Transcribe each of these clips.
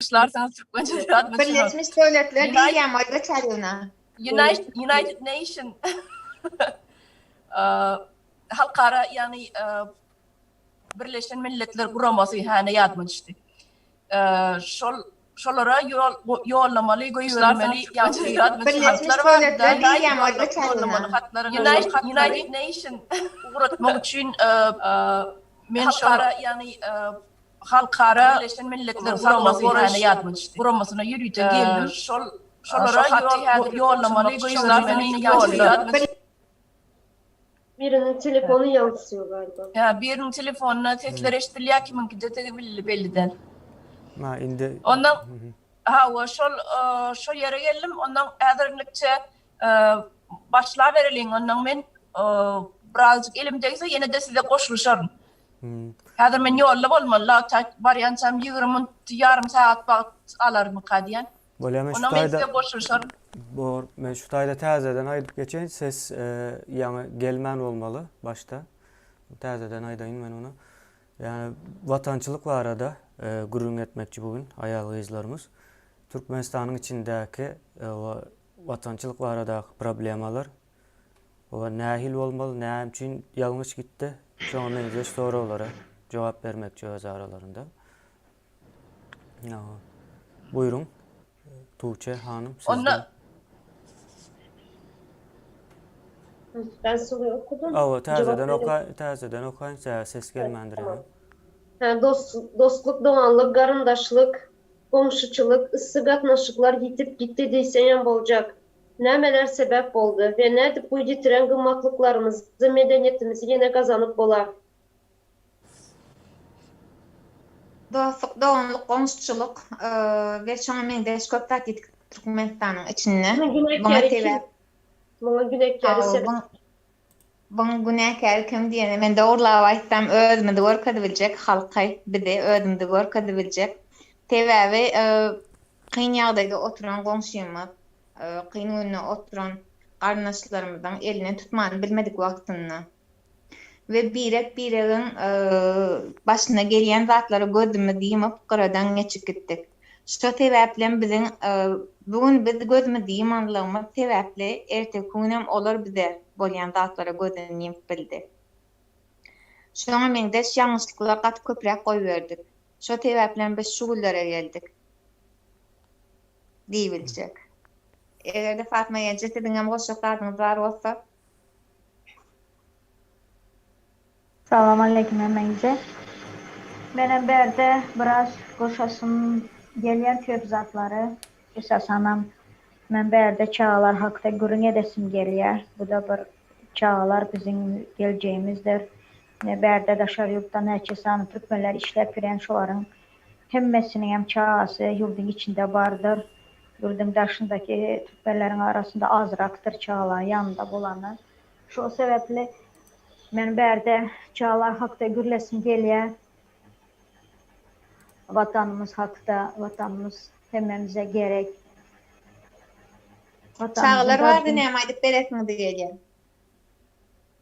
Başlarsaňyz türkmençe ýadyma düşenok. Birleşmiş Döwletler diýilýän Olga Çaryewna. United United Nation halkara ýagny Birleşen Milletler Guramasy hä ne ýadyma düşdi. Şol şolara ýol ýollamaly goýbermeli ýagny Birleşmiş Döwletler diýilýän Olga Çaryewna. United United Nation ugratmak üçin men şol ýagny Halkara Birleşen Milletler Guramasy hany ýadyma düşdi. Guramasyna ýörite geldim. Şol şolara ýollamaly goýbermeli ýolda. Biriniň telefony ýaňsýo galiba. Hä, biriniň telefonyna sesler eşidilýär, kimiňkide sesi billi belli däl. Ha, indi Ondan hawa, şol şo ýere geldim. Ondan häzirlikçe başlabereliň. Ondan men birazjyk elim degse ýene-de size goşulyşaryn. Häzir men ýolda bolmaly, Lawtak barýançam 20 minut, ýarym sagat wagt alarmyka diýýän. Bolýar, men şu Onda men taýda size goşulyşaryn. Bor, men şu taýda täzeden aýdyp geçeýin, ses ýaňy gelmän bolmaly başda. Täzeden aýdaýyn men ony. Ýagny watançylyk barada gürrüň etmekçi bu gün aýal-gyzlarymyz. Türkmenistanyň içindäki watançylyk baradaky problemalar Olar nähili bolmaly, näme üçin ýalňyş gitdi? Şoňa meňzeş soraglara jogap bermekçi öz aralarynda. Buýruň, Tuğçe hanym sizden. Onda Ben soruyu okudum. Awa, täzeden Cevap oka, täzeden okaýyn, sebäbi ses gelmändir ýaňy. Ha, dost, dostluk, doganlyk, garyndaşlyk, goňşuçylyk, yssy gatnaşyklar ýitip gitdi diýseňem boljak. Nämeler sebäp boldy we nädip bu ýitiren gymmatlyklarymyzy, medeniýetimizi ýene gazanyp bolar? Dostluk, doganlyk, goňşuçylyk we şoňa meňzeş köp zat ýetik Türkmenistanyň içinde. Munuň Muňa günäkäri kim? sebäp Muňa günäkäri Hawa, sebäp. buň buň günäkäri kim diýende men dogrulap aýtsam özümizi görkezibiljek halky, bizi özümizi görkezibiljek. Sebäbi kyn ýagdaýda oturan goňşymyz, kyn günde oturan garyndaşlarymyzyň elinden tutmany bilmedik wagtynda we birek-biregiň başyna gelýän zatlara gözümizi ýumyp gyradan geçip gitdik. Şo sebäplem biziň bu gün biz gözümizi ýumanlygymyz sebäpli erteki günem olar bize bolýan zatlara gözüni ýumyp bildi. Şoňa meňzeş ýalňyşlyklar gaty köpräk goýberdik. Şo sebäplem biz şu günlere geldik. Diýibiljek. Eger-de Fatma ýenje siziňem goşjak zadyňyz bar bolsa. Salam aleýkum hemmäňize. Menem bärde biraz goşasym gelýär köp zatlary. Esasanam men bärde çagalar hakda gürrüň edesim gelýär. Buda bir çagalar biziň geljegimizdir. Ine bärde daşary ýurtda näçe sany türkmenler işläp ýörýän şolaryň Hemmesiniňem çagasy ýurduň içinde bardyr. Ýurduň daşyndaky türkmenleriň arasynda azrakdyr çagalary ýanynda bolany. Şol sebäpli men bärde çagalar hakda gürläsim gelýär. Watanymyz hakda, Watanymyz hemmämize gerek. Watanymyzyň Çagalar barada gadyryny. näme aýdyp beresiňiz gelýär?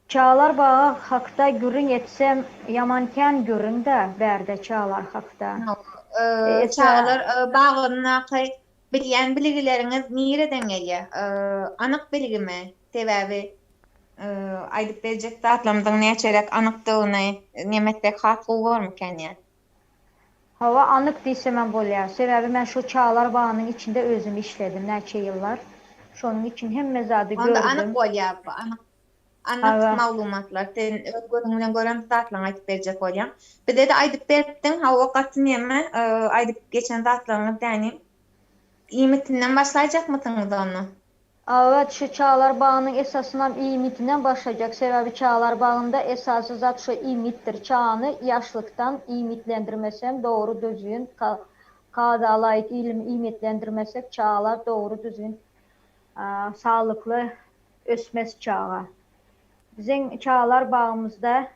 Çaglar bagy hakda gürrüň etsem ýaman kän gürrüň-dä bärde çaglar hakda. Çagalar bagyndaky bilýän bilgileriňiz nireden gelýär? Anyk bilgimi? Sebäbi aýdyp berjek zatlarymyzyň näçeräk anykdygyny neme etsek has gowy bormykan ýa? Hawa anyk diýsemem bolýar. Sebäbi men şu çagalar bagynyň içinde özüm işledim näçe ýyllar. Şonuň üçin hemme zady Onda anyk gördüm. bolýar bu anyk anyk Hawa. maglumatlar. Sen öz gözüň bilen gören zatlaryňy aýdyp berjek bolýaň. Bize-de aýdyp beripdiň hawa gaty neme aýdyp geçen zatlaryňyz däni. Iýmitinden başlaýjakmysyňyz onda? Awa, şu çagalar bagynyň esasynam iýmitinden başlajak, sebäbi çagalar bagynda esasy zat şu iýmitdir. Çagany ýaşlykdan iýmitlendirmeseň, dogry düzgün kada laýyk iýmitlendirmesek, çagalar dogry düzgün saglykly ösmez çaga. Biziň çagalar bagymyzda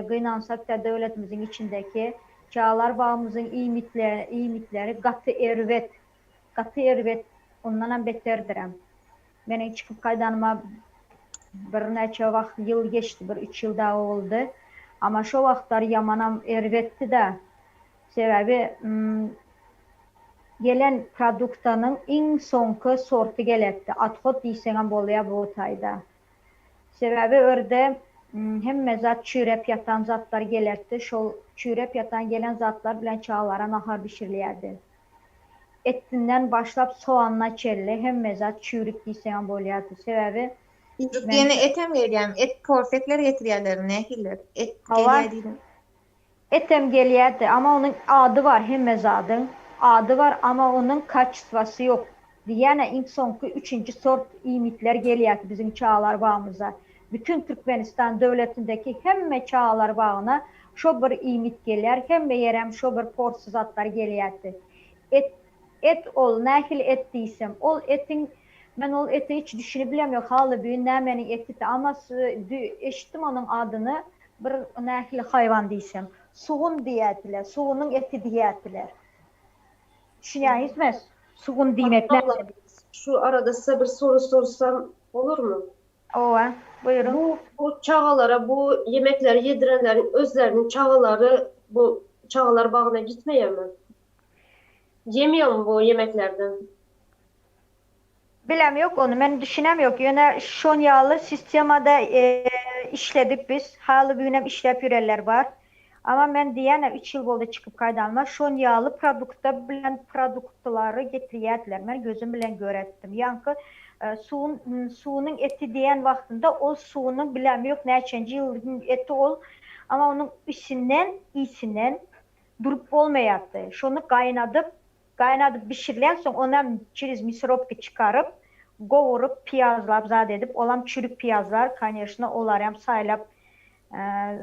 gynansak-da döwletimiziň içindeki çagalar bagymyzyň iýmitleri gaty erbet. Gaty erbet, ondanam beterdirem. Meniň çykyp gaýdanyma birnäçe wagt, ýyl geçdi, bir üç ýyl dagy boldy. Amma şo wagtlar ýamanam erbetdi-dä. Sebäbi. Gelen produktanyň iň soňky sorty geletdi. Othod diýseňem bolýa bu taýda. Sebäbi örde hemme zat çüýräp ýatan zatlar gelerdi. Şol çüýräp ýatan gelen zatlar bilen çagalara nahar bişirilýärdi. Etinden başlap soganyna çenli hemme zat çüýrük diýseňem bolýardy. Sebäbi Çüýrük men diýende etem gelýärmi? Et porsekler getirýärlermi? Nähili? Et Hawa. gelýär diýdiň. Etem gelýärdi, amma onuň ady bar hemme zadyň ady bar, amma onuň kaçestwasy ýok diýýän-ä iň soňky üçünji sort iýmitler gelýärdi biziň çagalar bagymyza. Bütin Türkmenistan döwletindeki hemme çagalar bagyna şo bir iýmit gelýär, hemme ýerem şo bir porsy zatlar gelýärdi. Et et ol nähili et diýsem, ol etiň men ol ete hiç düşünibilemok haly büýün nämeniň etidi, amma eşitdim onuň adyny Bir nähili haýwan diýsem. Sugun diýýärdiler. Sugunyň eti diýýärdiler. Düşünýäňizmi? Sugun diýmek Fatma abla, näme? şu arada size bir soru sorsam olurmy? Owa, buýruň. Bu bu çagalara bu ýemekleri ýedirenleriň özleriniň çagalary bu çagalar bagyna gitmeýärmi? Ýemiýormy bu ýemeklerden? Bilem ýok ony men düşünem ýok ýöne şon ýaly sistemada işledik biz haly bünem işläp ýürenler bar ama men diýýänä üç ýyl boldy çykyp gaýdanyma şon ýaly produkta bilen produktlary getirýädiler men gözüm bilen göretdim ýaňky suwun suwunyň eti diýen wagtynda ol suwunyň bilem ýok näçenji ýylyň eti ol ama onuň isinden isinden durup bolmaýardy şony gaýnadyp Gaýnadyp bişirilen soň onam çerez misirobka çykaryp, gowuryp, pyýazlap zat edip, olam çürük pyýazlar, koneşno, olaryam saýlap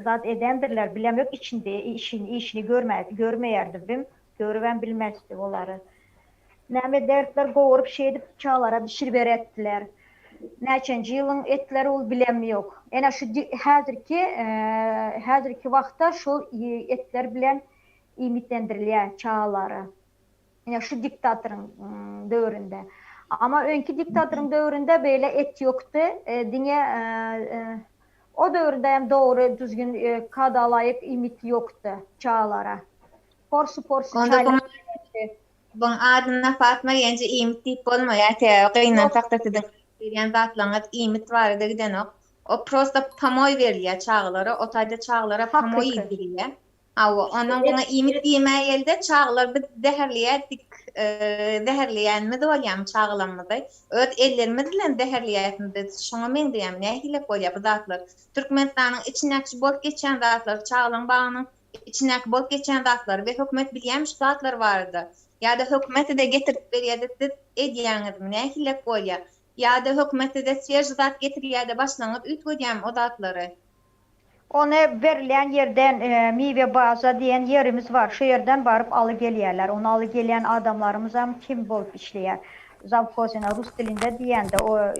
zat edendirler, bilemok içinde işini işini görmä görmeýärdi bim, görübem bilmezdi olary. Näme ederdiler, gowuryp şeýdip çagalara bişiriberetdiler. Näçenji ýylyň etleri ol bilemok. Ene şu häzirki häzirki wagtda şol etler bilen iýmitlendirilýär çagalary. Ine şu diktatoryň döwründe. Amma öňki diktatoryň döwründe beýle et ýokdy. Diňe o döwürde hem dogry düzgün kada laýyk iýmit ýokdy çagalara. Porsy-porsy çaýlar bererdi. Buň adyna Fatma ýenje iýmit diýip bolmaýar, sebäbi gynansak-da siziň berýän zatlaryňyz iýmit barada gidenok. O prosta pomoý berilýär çagalara, o taýda çagalara pomoý iýdirilýär. Hawa, onnoň buňa iýmit diýmäýelde çagalar biz zäherleýärdik, zäherleýänimiz bolýarmy çagalarymyzy? Öz ellerimiz bilen zäherleýäsmi biz? Şoňa meňzeýärmi? Nähilek bolýar bu zatlar? Türkmenistanyň içindäki şu bolup geçýän zatlar, çagalaryň bagynyň içindäki bolup geçýän zatlary we hökümet bilýärmi şu zatlar barada? Ýa-da hökümet size getirip berýär-de siz edýäňizmi? Nähilek bolýar? Ýa-da hökümet size swieži zat getirýär-de başlygyňyz üýtgedýärmi o zatlary? Ony berilýän ýerden Miwe baza diýen ýerimiz bar, şo ýerden baryp aly gelýärler. Ony aly gelýän adamlarymyzam kim bolup işleýär? Zawhozina rus dilinde diýende o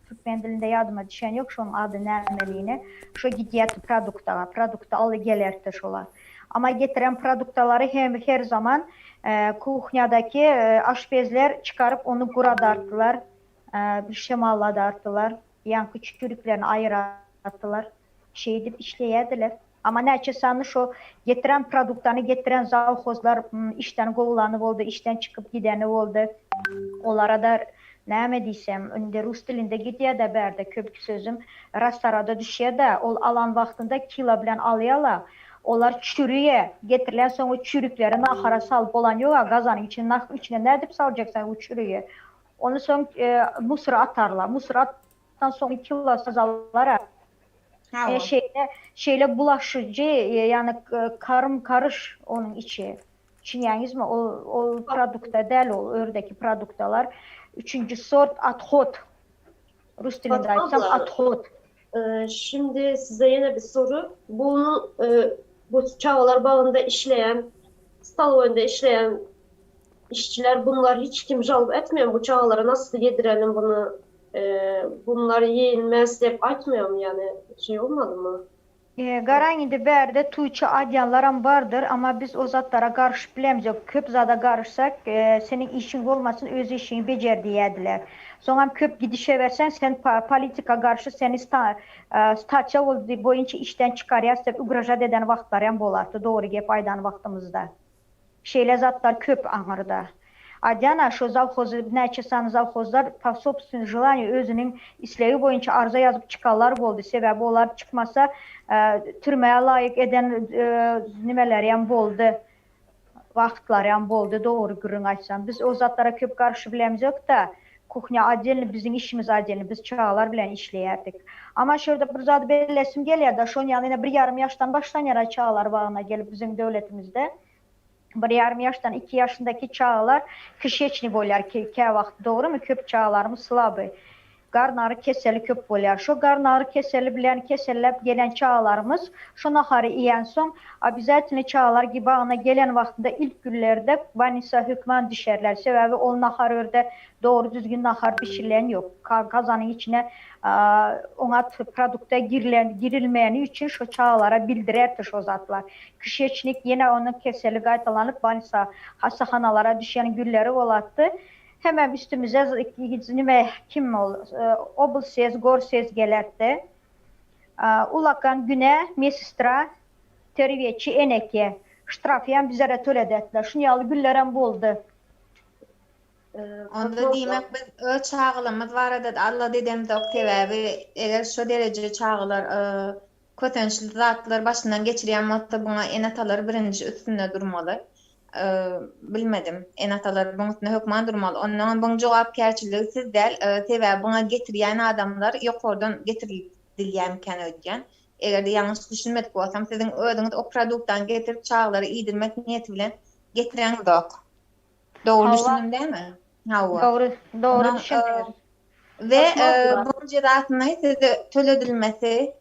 türkmen dilinde ýadyma düşen ýok şonuň ady nämeligini. Şo gidýärdi produktaga, produkty aly gelerdi şolar. Amma getiren produktalary hem her zaman kuhnýadaky aşpezler çykaryp ony guradardylar, bir şemalladardylar. Ýaňky çüýrüklerini aýyratdylar. Şeýdip işleýärdiler. Amma näçe sany şo getiren produktany getiren zawhozlar işden gowlany boldy, işden çykyp gideni boldy. Olara-da näme diýsem, indi rus dilinde gidýär-dä bärde köp sözüm, rastarada düşýär-dä, ol alan wagtynda kilo bilen alýar-la. Olar çüriýä, getirilen soň o çüýrükleri nahara salyp bolan ýog-a, gazanyň içine nah içine nädip saljak sen o çürügi? Ony soň musura atarlar. Musura atan soň kilo sazalara. E, şeýle şeýle bulaşyjy, ýagny karym karyş onuň içi. Düşünýäňizmi? Ol ol produkta däl ol ördeki produktalar. Üçünji sort othod. Rus dilinde aýtsam othod. Şimdi size ýene bir soru. Bunu bu çagalar bagynda işleýän, stolowoýda işleýän İşçiler bunlar hiç kim jalb etmeýär bu çagalara nasıl ýedirelim bunu bunlar ýeýilmez diýip aýtmaýarmy ýani şeý bolmadymy? Garaň indi bärde tuýçy aýdýanlaram bardyr amma biz o zatlara garyşyp bilemzok köp zada garyşsak seniň işiň bolmasyn öz işiňi bejer diýýädiler soňam köp gidişewerseň sen politika garşy seni statýa boýunça işden çykarýas diýip ugražat eden wagtlaryam bolardy dogry gep aýdan wagtymyzda. Şeýle zatlar köp aňyrda. Aýdýan-a şo zawhozy näçe sany zawhozlar po sobstweniý želaniýu özüniň islegi boýunça arza ýazyp çykanlar boldy. Sebäbi olar çykmasa türmä laýyk eden nimelerem boldy. Wagtlaram boldy dogry gürrüň aýtsam. Biz o zatlara köp garşy bilemzokda. Kuhnýa otdelny biziň işimiz otdelny biz çagalar bilen işleýärdik. Amma şu ýerde bir zady bellesim gelýärde şon ýaly ine bir ýarym ýaşdan başlanýar çagalar bagyna gelip biziň döwletimizde. Bir ýarym ýaşdan iki ýaşyndaky çagalar kişeçni bolýar käwagt dogrymy köp çagalarymyz slaby. Garyn-agyry keseli köp bolýar. Şo garyn-agyry keseli bilen keselläp gelen çagalarymyz şo nahary iýensoň, obýazatelnyý çagalar gibagyna gelen wagtynda ilk günlerde bolnisa hökman düşerler. Sebäbi ol nahar örde dogry düzgün nahar bişirilen ýok. Gazanyň içine oňat produkta girilen girilmegeni üçin şo çagalara bildirerdi şo zatlar. Kişeçnik ýene onuň keseli gaýtalanyp bolnisa hassahanalara düşen günleri bolatdy. Hemem üstümize nime kim ol oblses gorses gelerdi. Ulakan güne mesestra terbiýeçi eneke ştrafyam bizlere töledetdiler. Şun ýaly günlerem boldy. Onda diýmek biz öz çagalarymyz barada-da alada edemzok sebäbi eger şo dereje çagalar kösençli zatlar başyndan geçirýän bolsa buňa ene-atalar birinji üstünde durmaly. Bilmedim. Ene-atalar buň üstünde hökman durmaly. Onnoňam buň jogapkärçiligi siz däl, sebäbi buňa getirýän adamlar ýokardan getirilýärmikän öýdýän. Eger-de ýalňyş düşünmedik bolsam, siziň özüňiz o produktany getirip çagalara iýdirmek niýeti bilen getireňzok. Dogry düşündim dälmi? Hawa. Dogry, dogry düşündiňiz. We buň jezasyny size töledilmesi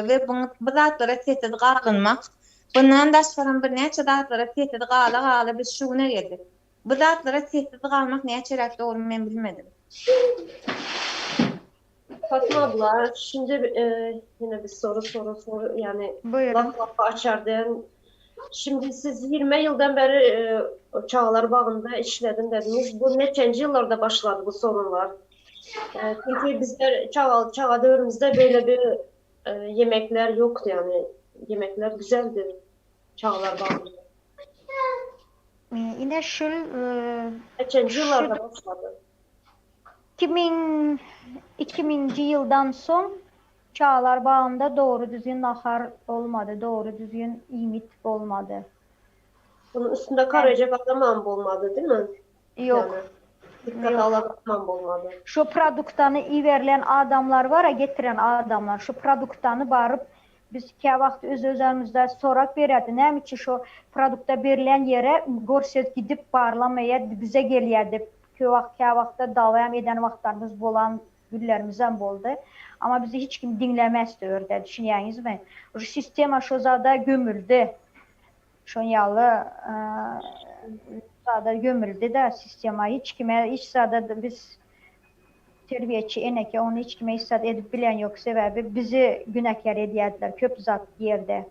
we buň bu zatlara sessiz galynmak. Bundan daşgaram birnäçe zatlara sessiz gala-gala biz şu güne geldik. Bu zatlara sessiz galmak näçeräk dogry men bilmedim. Fatma abla, şimdi e, yine bir soru soru soru yani Buyurun. laf lafı açar den. Şimdi siz 20 yıldan beri e, Çağlar Bağı'nda işledim dediniz. Bu neçenci yıllarda başladı bu sorunlar? E, çünkü bizler çağa, çağa dövrümüzde böyle bir e, yemekler yoktu yani. Yemekler güzeldi Çağlar Bağı'nda. Ine şul e, Neçenci şu yıllarda başladı? 2000 2000-nji ýyldan soň çagalar bagynda dogry düzgün nahar bolmady, dogry düzgün iýmit bolmady. Bunun üstünde karayacak adamam bolmadı değil mi? Ýok. Yani dikkat Ýok. alan adamam bolmadı. Şu produktany iberilen adamlar bar-a, getiren adamlar, şu produktany baryp biz käwagt öz-özümizde sorap berýärdi, näme üçin şu produkta berilen ýere gorset gidip barlamaýar, bize gelýär diýip, käwagt käwagtda dawam eden wagtlarymyz bolan günlerimizem boldy. Amma bizi hiç kim diňlemezdi örde, düşünýäňizmi? Uje sistema şo zada gömüldi. Şon ýaly zada gömüldi-de sistema. Hiç kime hiç zada biz terbiýeçi eneke ony hiç kime hiç zat edip bilen ýok. Sebäbi bizi günäkär edýärdiler köp zat ýerde.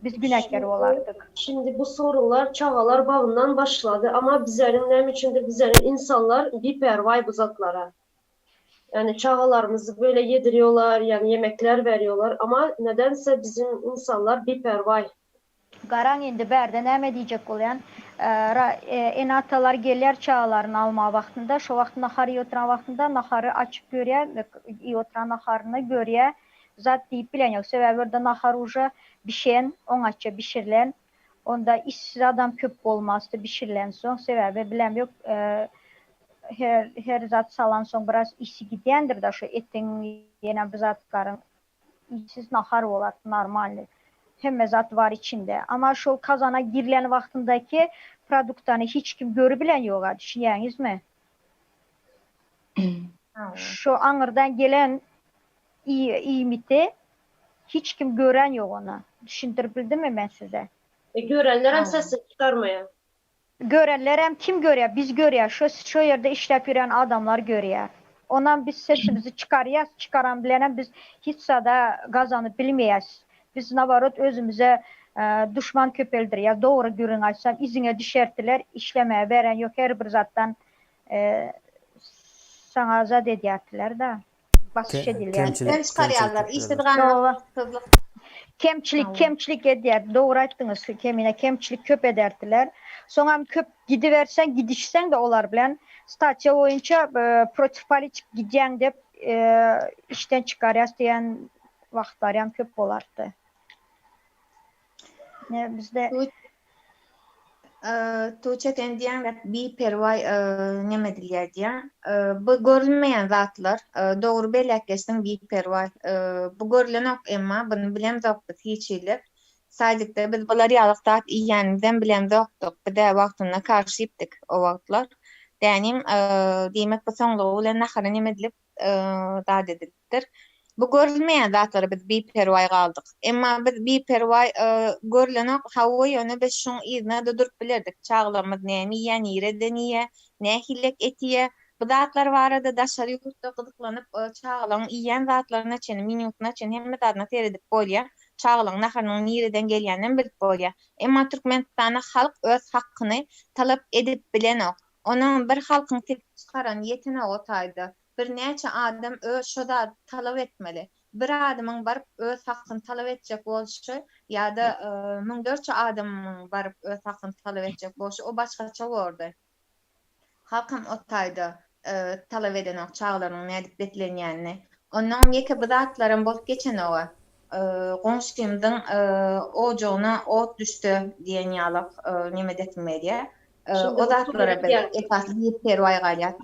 Biz günäkär Şimdi, bolardyk. şimdi bu sorunlar çağalar bağından başladı ama bizlerin ne içindir bizlerin insanlar bipervay bu zatlara. Yani çağalarımızı böyle yediriyorlar, yani yemekler veriyorlar ama nedense bizim insanlar bipervay. Garaň indi bärde näme diýjek bolýan, ene-atalar gelýär çagalaryny almaga wagtynda, şo wagt nahar iýip oturan wagtynda nahary açyp görýär, iýip oturan naharyny görýär, zat diýip bilen ýok, sebäbi orda nahar uje bişen, oňatja bişirilen, onda işsiz adam köp bolmazdy bişirilensoň, sebäbi bilem ýok, her her zat salansoň biraz ysy gidýändir-de şo etiň ýene bir zatlaryň Işsiz nahar bolar normalny. Hemme zat bar içinde. Ama şol kazana girilen wagtyndaki produktany hiç kim görübilen ýoga düşünýäňizmi? Şo aňyrdan gelen iýmiti hiç kim gören ýok ony. Düşündirip bildimmi men size? E görenlerem sesini çykarmaýar. Görenlerem kim görýär? Biz görýäs. Şo şo ýerde işläp ýören adamlar görýär. Onam biz sesimizi çykarýas, çykaran bilenem biz hiç zada gazanyp bilmeýäs. Biz naborot özümize duşman köpeldirýäs. Dogry gürrüň aýtsam iziňe düşertiler, işlemäge beren ýok her bir zatdan saňa zat edýärtiler-de. Basyş edilýär. Sesden çykarýarlar. Işsiz galmak, Hawa. işsizlik. Kemçilik, Hawa. kemçilik edýär. Dogry aýtdyňyz, Kemine, kemçilik köp ederdiler. Soňam köp gidiberseň, gidişseň-de olar bilen statýa boýunça protiv politik gidýäň dep işden çykarýas diýen wagtlaryam köp bolardy. Ne bizde Tuğçe sen diýýäň zat biperwaý neme edilýär diýýäň. Bu görülmeýän zatlar. Dogry belläp geçdiň biperwaý. Bu görülenok emma buny bilemzok biz hiç hili. Sadikde biz bular ýalyk zat iýýänimizem bilemzokdyk. Bizä wagtynda karşypdyk o wagtlar. Dänim diýmek bu soňlugy bilen nahara neme edilip zat edilipdir. Bu görülmeýän zatlara biz biperwaý galdyk. Emma biz biperwaý görülenok, hawa, ýöne biz şuň yzyna-da durup bilerdik. Çagalarymyz näme iýýär, nireden iýýär, nähilek et iýýär. Bu zatlar barada daşary ýurtda gyzyklanyp, çagalaryň iýýän zatlaryna çenli, menýusyna çenli hemme zadyna seredip bolýar. Çagalaryň naharynyň nireden gelýäninem bilip bolýar. Emma Türkmenistanda halk öz hakyny talap edip bilenok. Onuň bir halkyň ses çykarany ýetenok o taýda. Birnäçe adam öz şo zady talap etmeli. Bir adamyň baryp öz hakyny talap etjek bolşy ýa-da müňlerçe adamyň baryp öz hakyny talap etjek bolşy o başgaça bordy. Halkam o taýda talap edenok çagalarynyň nädip beslenýänini. Onnoňam ýeke bu zatlaram bolup geçenoga. Goňşymyzyň ojagyna ot düşse diýen ýalak neme edesim gelýär. Şimdi O zatlara biz geldik. esasy biperwaý galýas.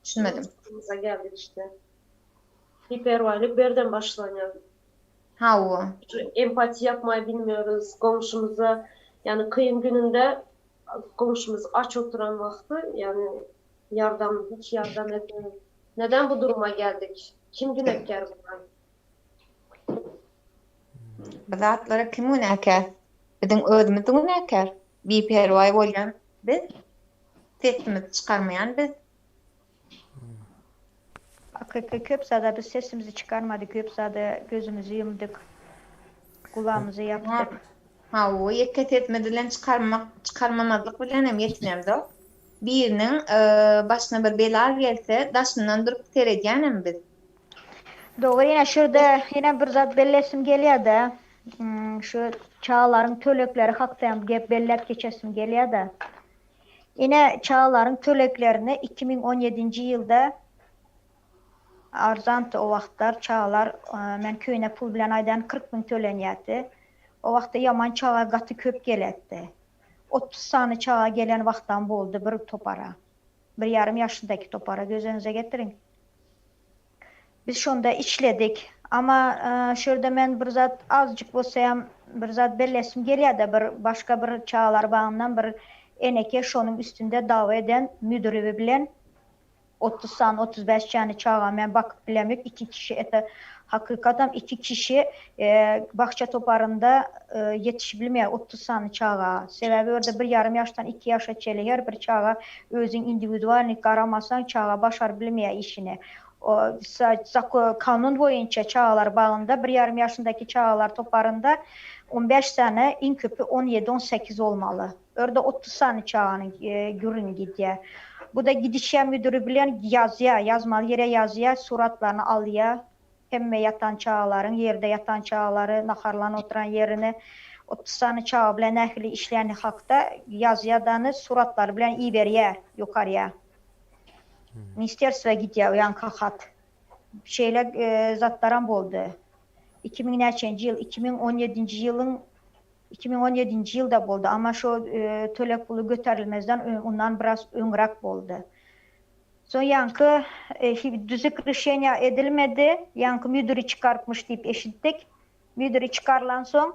Düşünmedim. Mowzugymyza geldik işte. Biperwaýlyk birden başlanýar. Hawa. Empati yapmayı bilmiyoruz komşumuza. Yani kıyın gününde komşumuz aç oturan vakti yani yardım hiç yardım etmiyor. Neden bu duruma geldik? Kim günahkar buna? Bu zatlara kim günäkär? Biziň özümiz günäkär. Biperwaý bolýan biz. Sesimizi çykarmaýan biz. Hakyky köp zada biz sesimizi çykarmadyk, köp zada gözümizi ýumduk, gulagymyzy ýapdyk. Hawa, ýeke sesimiz bilen çykarmak, çykarmamazlyk bilen hem ýetinemzok. Biriniň başyna bir bela gelse, daşyndan durup seredýänem biz. Dogry, ýene şurada ýene bir zat bellesim gelýär-de. Şu çagalaryň tölegleri hakda hem gep belläp geçesim gelýär-de. Ine, çagalaryň töleglerini 2017-nji ýylda arzandy o wagtlar çagalar, men köne pul bilen aýdan 40 müň tölenýärdi. O wagtda ýaman çaga gaty köp gelerdi. 30 sany çaga gelen wagtam boldy bir topara. Bir ýarym ýaşyndaky topara göz öňüňize getiriň. Biz şonda işledik. Amma şu ýerde men bir zat azjyk bolsayam bir zat bellesim gelýär-de bir başga bir çagalar bagyndan bir eneke şonuň üstünde dawa eden müdüribi bilen 30 sany 35 çany çaga men bakyp bilemok iki kişi ete hakykatam iki kişi bakça toparynda ýetişip bilmeýär 30 sany çaga. Sebäbi orada bir ýarym ýaşdan iki ýaşa çeli her bir çaga özüň indiwidualnyý garamasaň çaga başaryp bilmeýär işini. Kanun boýunça çagalar bagynda bir ýarym ýaşyndaky çagalar toparynda 15 sany iň köpi 17-18 bolmaly. Orada 30 sany çaganyň gürrüňi gidýär. Bu da gidişýär müdüri bilen ýazýar, ýazmaly ýere ýazýar, suratlaryny alýar. Hemme ýatan çagalaryň, ýerde ýatan çagalary, naharlan oturan ýerini 30 sany çaga bilen nähili işleýäni hakda ýazýar dany suratlary bilen iberýär ýokarýa. Ministerstwa gidýär ýaňky hat. Şeýle zatlaram boldy. 2000 näçenji ýyl, 2017-nji ýylyň 2017-nji ýylda boldy, amma şo töleg puly göterilmezden ondan biraz öňräk boldy. Soň ýaňky düzük rişeniýa edilmedi, ýaňky müdüri çykarypmyş diýip eşitdik. Müdüri çykarylan soň,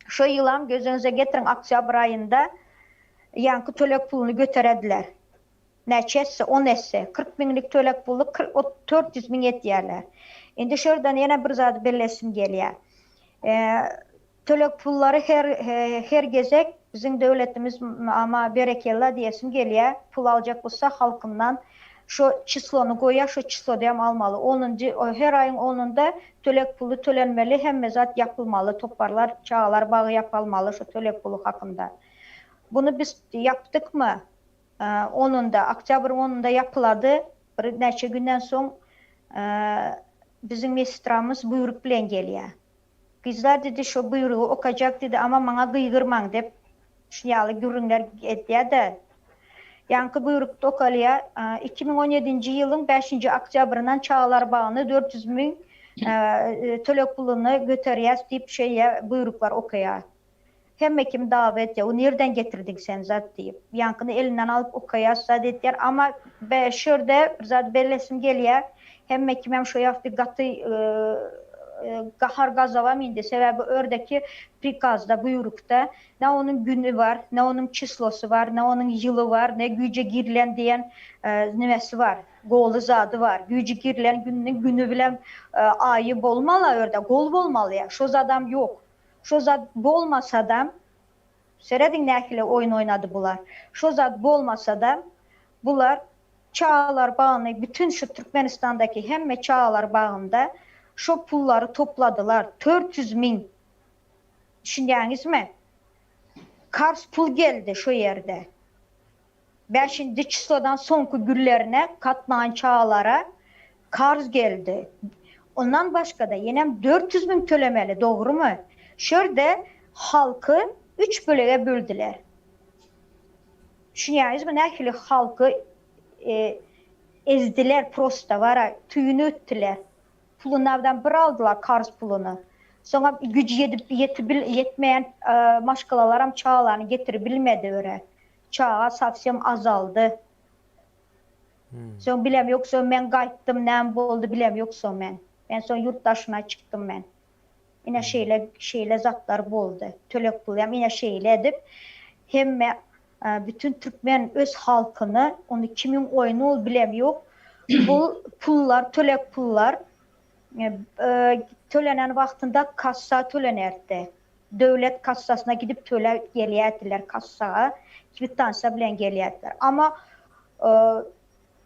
şo ýylam göz öňüňize getiriň oktýabr aýynda ýaňky töleg puluny göterediler. Näçe esse, on esse, 40 müňlük töleg puly 400 müň etýärler. Indi şu ýerden ýene bir zady bellesim gelýär. Töleg pullary her her gezek biziň döwletimiz ama berekella diýesim gelýär. Pul aljak bolsa halkyndan şo çislony goýýar, şo çisloda hem almaly. Onunjy her aýyň onunda töleg puly tölenmeli, hemme zat ýapylmaly, toparlar, çagalar bagy ýapalmaly şo töleg puly hakynda. Buny biz ýapdykmy? Onunda, oktýabryň onunda ýapylady. Bir näçe günden soň biziň mesestramyz buýruk bilen gelýär. Gyzlar diýdi şo buýrugy okajak diýdi amma maňa gygyrmaň dep şun ýaly gürrüňler edýä-de. Ýaňky buýrukda okalýa, 2017-nji ýylyň bäşinji oktýabryndan çagalar bagyna 400 müň töleg puluny göterýäs diýip şeýle buýruklar okaýa. Hemme kim dawa etýär, o nirden getirdiň sen zat diýip. Ýaňkyny elinden alyp okaýas zat etýär. Amma şu ýerde bir zat bellesim gelýär. Hemme kimem şo ýagty gaty gahar gazaba mindi. Sebäbi ördeki prikazda, buýrukda ne onuň güni bar, ne onuň çislosy bar, ne onuň ýyly bar, ne güýje girilen diýen nimesi bar, goly zady bar. Güýji girilen gününiň güni bilen aýy bolmaly örde, gol bolmaly. Şo zadam ýok. Şo zat bolmasada, serediň nähili oýun oýnady bular. Şo zat bolmasada, bular çagalar bagyny bütün şu Türkmenistandaky hemme çagalar bagynda şo pullary topladylar. 400 miň. Düşünýäňizmi? Karz pul geldi şo ýerde. Bäşinji çislodan soňky günlerine gatnan çagalara karz geldi. Ondan başga-da ýenem 400 miň tölemeli, dogrumy? Şerde halky üç bölege böldüler. Düşünýäňizmi nähili halky ezdiler prosta wara tüýüni ötdüler. Pulunardan bir aldylar karz puluny. Soňam güji ýedip ýetibil ýetmeýän maşgalalaram çagalaryny getiribilmedi öre. Çaga sowsem azaldy. Soň bilem ýok soň men gaýtdym näme boldy bilem ýok soň men. Men soň ýurt daşyna çykdym men. Ine şeýle şeýle zatlar boldy. Töleg puly hem ine şeýle edip hemme bütün türkmen öz halkyny ony kimiň oýny ol bilem ýok. Bu pullar töleg pullar tölenen wagtynda kassa tölenerdi. Döwlet kassasyna gidip töläp gelýärdiler kassaga kwitansiýa bilen gelýärdiler. Amma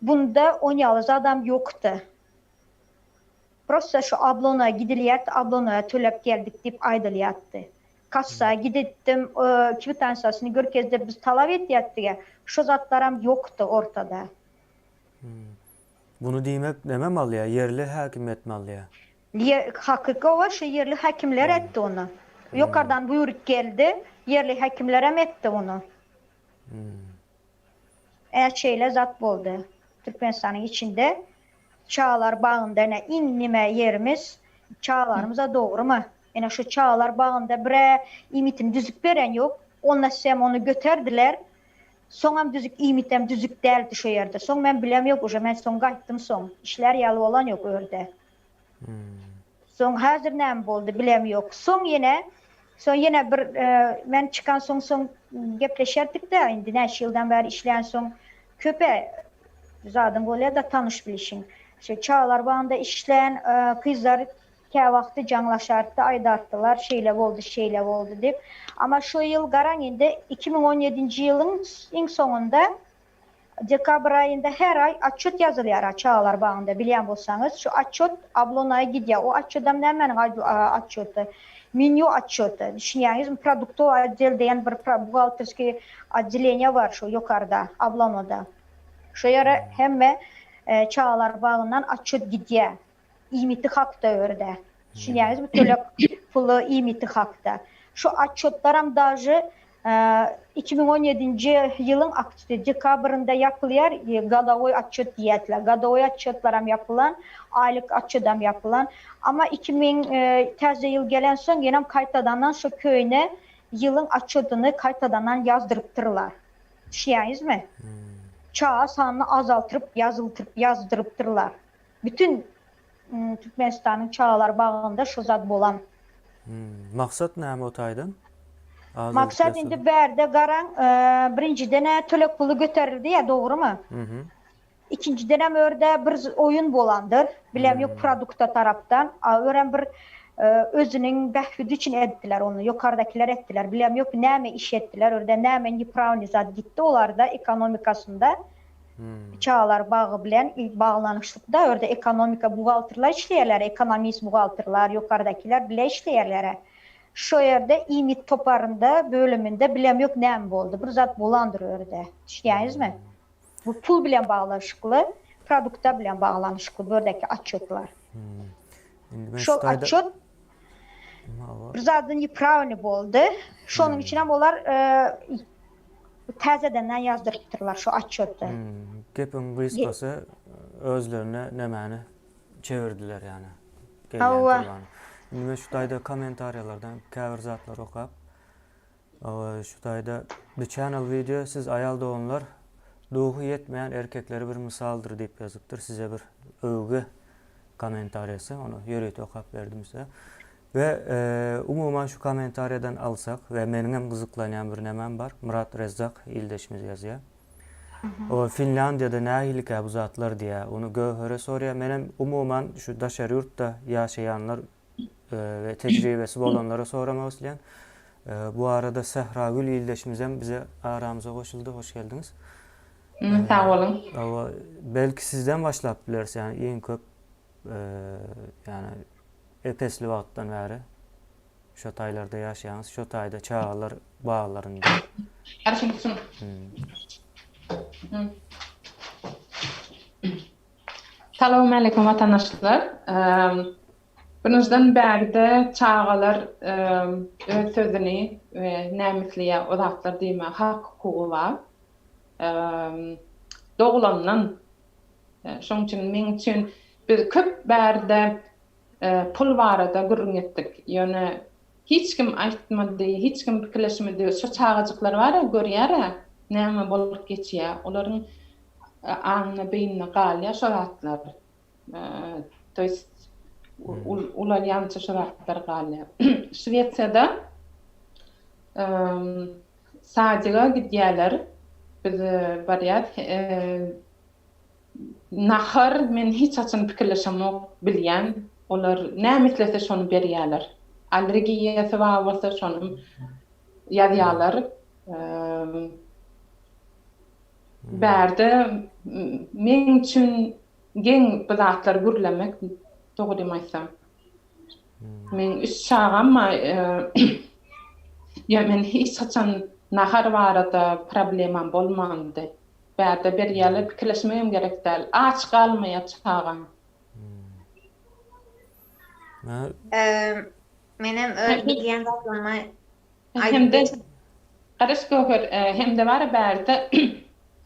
bunda on ýaly zadam ýokdy. Prosta şu oblonoýa gidilýärdi, oblonoýa töläp geldik diýip aýdylýardy. Kassa gidipdim, kwitansiýasyny görkez diýip biz talap etýärdik. Şo zatlaram ýokdy ortada. Muny diýmek neme malýa, ýerli häkimiýet malýa? Hakyky oba şu ýerli häkimler etdi ony. Ýokardan buýruk geldi, ýerli häkimlerem etdi ony. Ä şeýle zat boldy. Türkmenistanyň içinde çagalar bagynda ine iň nime ýerimiz çagalarymyza dogrymy? Ine şu çagalar bagynda birä iýmitini düzüp beren ýok. Onda sem ony göterdiler. Soňam düzük iýmitem düzük däldi şo ýerde. Soň men bilem ýok uje men soň gaýtdym soň. Işlär ýaly bolan ýok örde. Soň häzir näme boldy bilem ýok. Soň ýene soň ýene bir men çykan soň soň gepleşerdik-de indi näçe ýyldan bäri işlän soň köpe zadyň bolýar-da tanyş bilişiň. Şo çagalar bagynda işlän gyzlar käwagty jaňlaşardy aýdardylar şeýle boldy şeýle boldy diýip. Amma şo ýyl garaň indi 2017-nji ýylyň iň soňunda Dekabr aýynda her aý otçot ýazylýar a çagalar bagynda bilýän bolsaňyz şu otçot oblonaýa gidýär o otçodam nämäniň otçoty menýu otçoty düşünýäňizmi produktowy otdel diýen bir buhgalterskiý otdeleniýe bar şu ýokarda oblonoda şo ýere hemme çagalar bagyndan otçot gidýär iýmiti hakda örde düşünýäňizmi töleg puly iýmiti hakda şu otçotlaram daže 2017-nji ýylyň dekabrynda ýapylýar, godowoý otçet diýýärdiler. Godowoý otçetlaram ýapylan, aýlyk otçedam ýapylan. Amma 2000 täze ýyl gelensoň ýenem gaýtadandan şo köýne ýylyň otçedyny gaýtadandan ýazdyrypdyrlar. Düşýäňizmi? Çaga sanyny azaltyryp ýazyltyryp ýazdyrypdyrlar. Bütün Türkmenistanyň çagalar bagynda şo zat bolan. Maksat näme o taýdan? Maksat indi bärde garaň, birinjiden-ä töleg puly göterildi ýa dogrymy? Ikinjidenem örde bir oýun bolandyr. Bilem ýok produkta tarapdan. A örem bir özüniň bähbidi üçin etdiler ony. Ýokardakiler etdiler. Bilem ýok näme iş etdiler örde näme nepravnyý zat gitdi olarda ekonomikasynda. Çagalar bagy bilen baglanyşlykda örde ekonomika buhgalterler işleýärler, ekonomist buhgalterler, ýokardakiler bile işleýärler. Şo ýerde iýmit toparynda, bölüminde bilem ýok näme boldy. Bir zat bolandyr örde. Düşýäňizmi? Bu pul bilen baglanyşykly, produkta bilen baglanyşykly bu ýerdäki otçetlar. Indi men Şol şu taýda otçet. Bir zady nepravilny boldy. Şonuň üçin hem olar täzedenden ýazdyrypdyrlar şu otçety. Gepiň gysgasy özlerine nemäni çevirdiler ýani. Hawa. Indi men şu taýda kommentariýalardan käbir zatlary okap, şu taýda The Channel video siz aýal doganlar duhy ýetmeýän erkeklere bir mysaldyr diýip ýazypdyr. Size bir öwgi kommentariýasy, ony ýörite okap berdim size. We umuman şu kommentariýadan alsak we meniňem gyzyklanýan bir nemem bar. Myrat Rezzak ildeşimiz ýazýar. O Finlýandiýada nähilikä bu zatlar diýýär. Ony Göwhere sorýar. Menem umuman şu daşary ýurtda ýaşaýanlar we tejribesi bolanlara soramak isleýän. Bu arada Sähragül ildeşimizem bize aramyza goşuldy. Hoş geldiňiz. Sag boluň. Hawa, belki sizden başlap bileris, ýani iň köp ýani ep-esli wagtdan bäri şo taýlarda ýaşaýaňyz, şo taýda çagalar baglarynda. Salowmaleýkim watandaşlar. Birinjiden bärde çagalar öz sözüni we näme isleýär o zatlar diýmäge hak hukugy bar. Doglandan. Şoň üçin meň üçin biz köp bärde pul barada gürrüň etdik. Ýöne hiç kim aýtmady, hiç kim pikirleşmedi. Şo çagajyklar bar-a, görýär-ä näme bolup geçýär. Olaryň aňyna, beýnine galýar şo zatlar. To ýest ulalýança şo zatlar galýar. Şwesiýada sadiga gidýärler. Biz barýas. Nahar men hiç haçan pikirleşemok bilýän olar näme islese şony berýäler. Allergiýasy bar bolsa şonam ýazýalar. Bärde meň üçin geň bu zatlar gürlemek dogrymy aýtsam. Meň üç çagam bar. Ýa men hiç haçan nahar barada problemam bolmandy. Bärde berýärler pikirleşmegem gerek däl. Aç galmaýar çagaň. Menem öz bilýän zatlarymy aýdyp Hem-de geçip. Garaş Göwher, hem-de bar bärde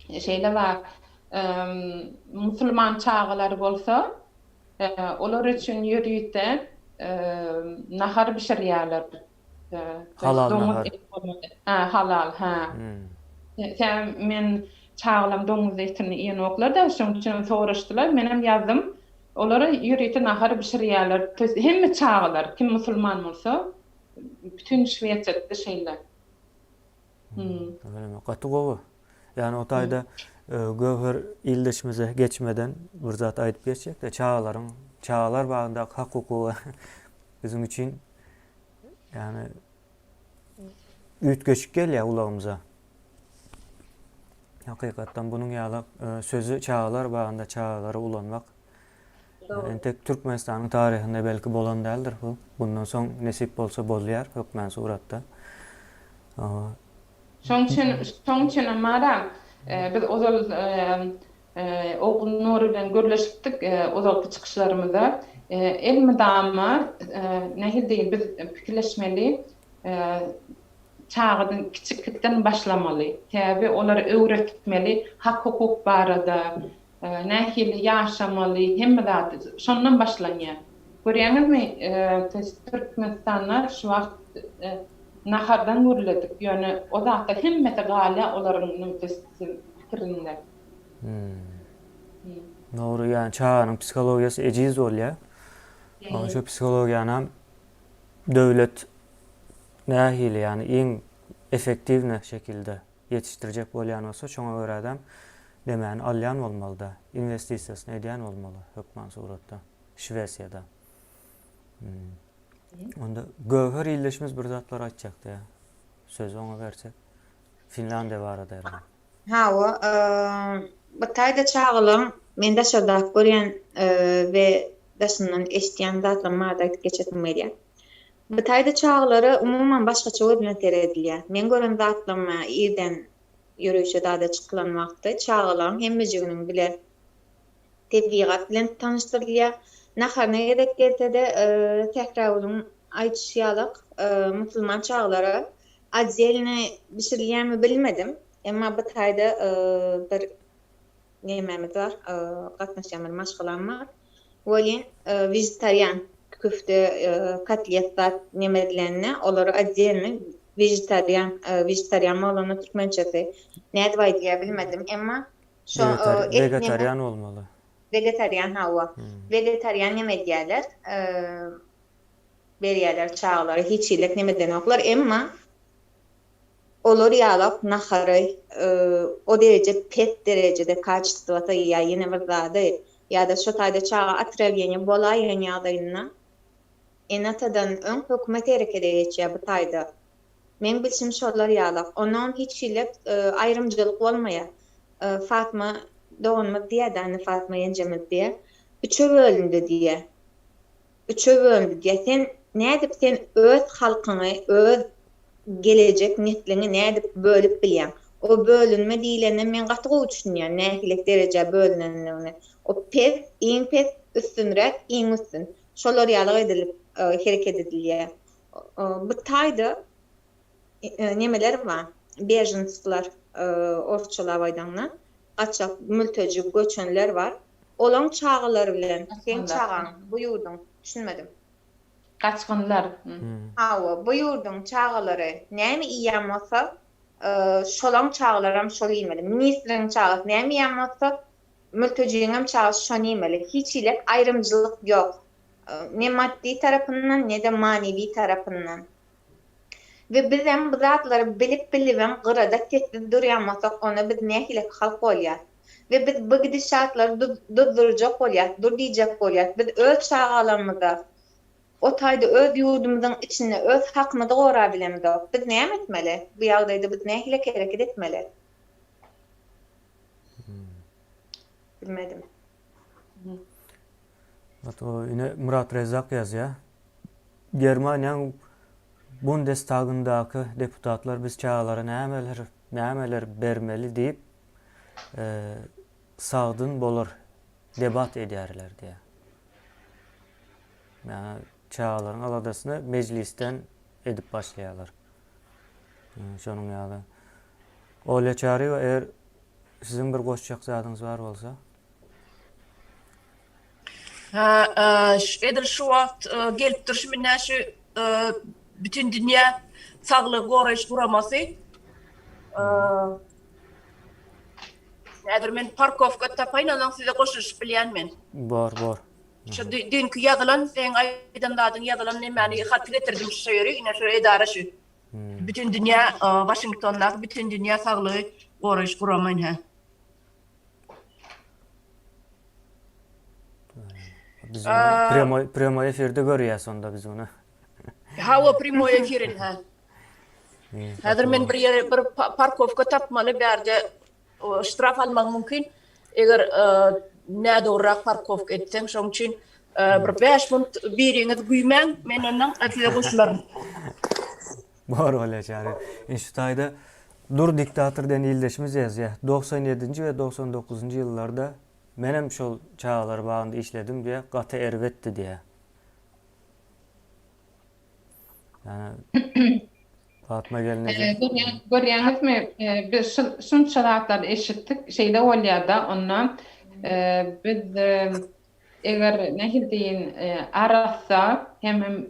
şeýle bar, musulman çagalary bolsa, olar üçin ýörite nahar bişirýärler. Halal nahar. Hä, halal, hä. Sen men çagalam doňuz etini iýenoklar-da, şonuň üçin soraşdylar, menem ýazdym. Olara ýörite nahar bişirýärler. To ýest hemme çagalar, kim musulman bolsa, bütin Şwesiýada şeýle. Öylemi? Gaty gowy. Ýani o taýda Göwher ildeşimize geçmeden bir zat aýdyp geçjek-de, çagalaryň çagalar bagyndaky hak-hukugy biziň üçin Ýagny üýtgeşik gelýär gulagymyza. Hakykatdan bunuň ýaly e, sözi çagalar bagynda çagalara ulanmak entek Türkmenistanyň taryhynda belki bolan däldir bu. Bundan soň nesip bolsa bolýar hökmän suratda. Şoň üçin, şoň üçinem Mara, biz ozal Ogulnur bilen gürleşipdik ozalky çykyşlarymyzda. Elmydama nähili diýeyim, biz pikirleşmeli, çagadan kiçiklikden başlamaly. Sebäbi olara öwretmeli hak-hukuk barada, nähili ýaşamaly, hemme zady şondan başlanýar. Görýäňizmi, Türkmenistanda şu wagt nahardan gürledik, ýöne o zatlar hemmesi galýar olaryň pikirinde. Dogry, ýani çaganyň psihologiýasy ejiz bolýar. Onuň şu psihologiýanam döwlet nähili, ýani iň effektiwny şekilde ýetişdirjek bolýan bolsa, şoňa görä-de demäni alýan bolmaly-da, inwestisiýasyny edýän bolmaly hökman suratda, Şwesiýada. Onda Göwher ildeşimiz bir zatlar aýtjakdy ýa. Sözi oňa bersek. Finlandiýa barada ýa. Hawa, bu taýda çagalaň men daşardaky görýän we daşyndan eşidýän zatlarymy barada aýdyp geçesim gelýär. Bu taýda çagalara umuman başgaça göz bilen seredilýär. Meň gören zatlaryma irden ýörişe zada çykylan wagty çagalaryň hemmejiginiň bile tebigat bilen tanyşdyrylýar. Naharyna gezek gelse-de, Sähragülüň. aýdyşy ýalak musulman çagalara otdelny bişirilýärmi bilmedim. Emma bu taýda bir nememiz bar, gatnaşýan bir maşgalam bar. Welin wegetarian köfte, kotlet zat neme edilende olara otdelny wegetarian, wegetarian bolanda türkmençesi nädip aýdylýar bilmedim. Emma şo Wegetarian bolmaly. Wegetarian hawa. Wegetarian neme edýärler? Berýärler çagalara hiç hili neme edenoklar. Emma olar ýalak nahary o dereje pes derejede kaçestwasy ýa ýene bir zady ýa-da şo taýda çaga otrawleniýe bolaýan ýagdaýynda ene-atadan öň hökümet herekede geçýär bu taýda. Meň bilşim şolar ýalak. Onnoňam hiç hili aýrymjylyk bolmaýar. Fatma doganymyz diýýär-de, indi Fatma ýenjemiz diýýär. Üçe bölündi diýýär. Üçe bölündi diýýär. Sen nädip sen öz halkyňy, öz gelejek nesliňi nädip bölüp bilýäň? O bölünme diýlende men gaty gowy düşünýän nähili derejä bölünendigini. O pes, iň pes, üstünräk, iň üstün. Şolar ýalyk edilip hereket edilýär. Bu taýda nemeler bar, bejenslar orsçalap aýdaňda, gaçak, mülteji, göçenler bar. Olaň çagalary bilen seň çagaň bu ýurduň, düşünmedim. Gaçgynlar. Hawa, bu ýurduň çagalary näme iýýän bolsa, şolaň çagalaram şol iýmeli. Ministriň çagasy näme iýýän bolsa, mültejiňem çagasy şony iýmeli. Hiç hili aýrymjylyk ýok. Ne maddy tarapyndan, ne-de manywy tarapyndan. We bizem bu zatlary bilip-bilibem gyrada sessiz durýan bolsak, onda biz nähili halk bolýas? We biz bu gidişatlary duzdurjak bolýas, dur diýjek bolýas. Biz öz çagalarymyza o taýda öz ýurdumyzyň içinde öz hakymyzy gorabilemzok. Biz näme etmeli? Bu ýagdaýda biz nähili hereket etmeli? Bilmedim. Ine Murat Rezzak ýazýar. Germaniýanyň Bundestagyndaky deputatlar biz çagalara nämeler nämeler bermeli diýip sagdyn bolar debat edýärler diýýär. Ýa çagalaryň aladasyny mejlisden edip başlaýarlar. Şonuň ýaly. Olýa Çaryýewa eger siziň bir goşjak zadyňyz bar bolsa. Ha, edil şu wagt gelip durşum ine şu Bütindünýä Saglygy Goraýyş Guramasy Häzir men parkowka tapaýyn, ondan size goşulyşyp bilýän men. Bor, bor. Şu düýnki ýazylan, seň aýdan zadyň ýazylan nemäni haty getirdim şu ýere, ine şu edara şu. Bütindünýä Waşingtondaky Bütindünýä Saglygy Goraýyş Gurama ine. Biz ony prýamoý prýamoý efirde görýäs onda biz ony. Hawa prýamoý efir indi. Häzir men bir ýere bir parkowka tapmaly bärde ştraf almagyň mümkin. Eger nädogryrak parkowka etseň şoň üçin bir 5 minut biriňiz güýmäň men ondan size goşularyn. Bor bolýar çary. Indi şu taýda Dur diktator diýen ildeşimiz ýazýar. 97-nji we 99-njy ýyllarda menem şol çagalar bagynda işledim diýýär, gaty erbetdi diýýär. Ýani Fatma gelneje. Görýäňizmi, biz şunça zatlary eşitdik, şeýle bolýar-da, onda biz eger nähili diýin, arassa hemem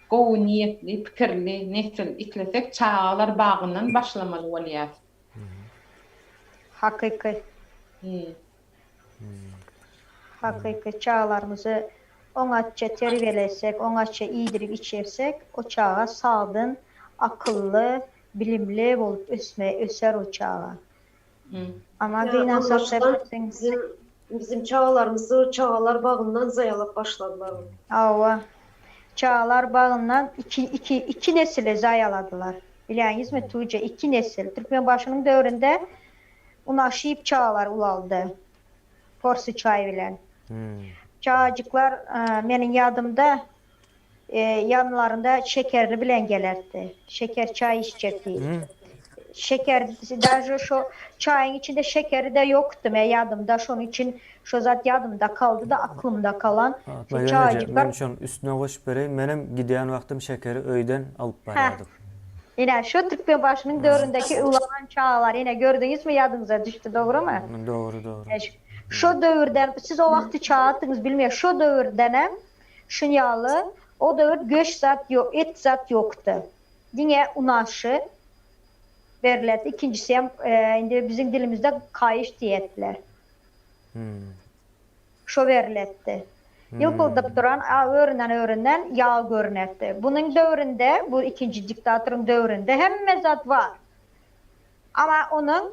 Gowy niýetli, pikirli nesil islesek çagalar bagyndan başlamaly bolýas. Hakyky. Hakyky çagalarymyzy oňatça terbiýelesek, oňatça iýdirip içirsek, o çaga sagdyn, akylly, bilimli bolup ösme, öser o çaga. Ama gynansak-da biziň Bizim çagalarymyzy çagalar bagyndan zaýalap başladylar. Hawa. Çagalar bagyndan iki iki iki nesili zaýaladylar. Bilýäňizmi Tuja iki nesil. Türkmenbaşynyň döwründe unaşyp çagalar ulaldy. Porsy çaý bilen. Çagajyklar meniň ýadymda Ýanlarynda şekerli bilen gelerdi. Şeker çaý içjek diýip. Şeker daže şo çaýyň içinde şekeri-de ýokdy men ýadymda şonuň üçin şo zat ýadymda kaldy-da aklymda kalan şo çaýjyklar. Men şoň üstüne goşup bereýin menem gidýän wagtym şekeri öýden alyp barýardyk. Ine şo Türkmenbaşynyň döwründäki ulalan çagalar ine gördüňizmi ýadyňyza düşdi dogrymy? Dogry dogry. Şo döwürden siz o wagty çagadyňyz bilmeýän şo döwürdenem şunýaly o döwür göş zat ýok et zat ýokdy. Diňe unaşy berilerdi. Ikinjisi hem indi biziň dilimizde kaýyş diýerdiler. Şo berilerdi. Ýylpyldyp duran öründen-öründen ýag görünerdi. Bunuň döwründe, bu ikinji diktatoryň döwründe hemme zat bar. Amma onuň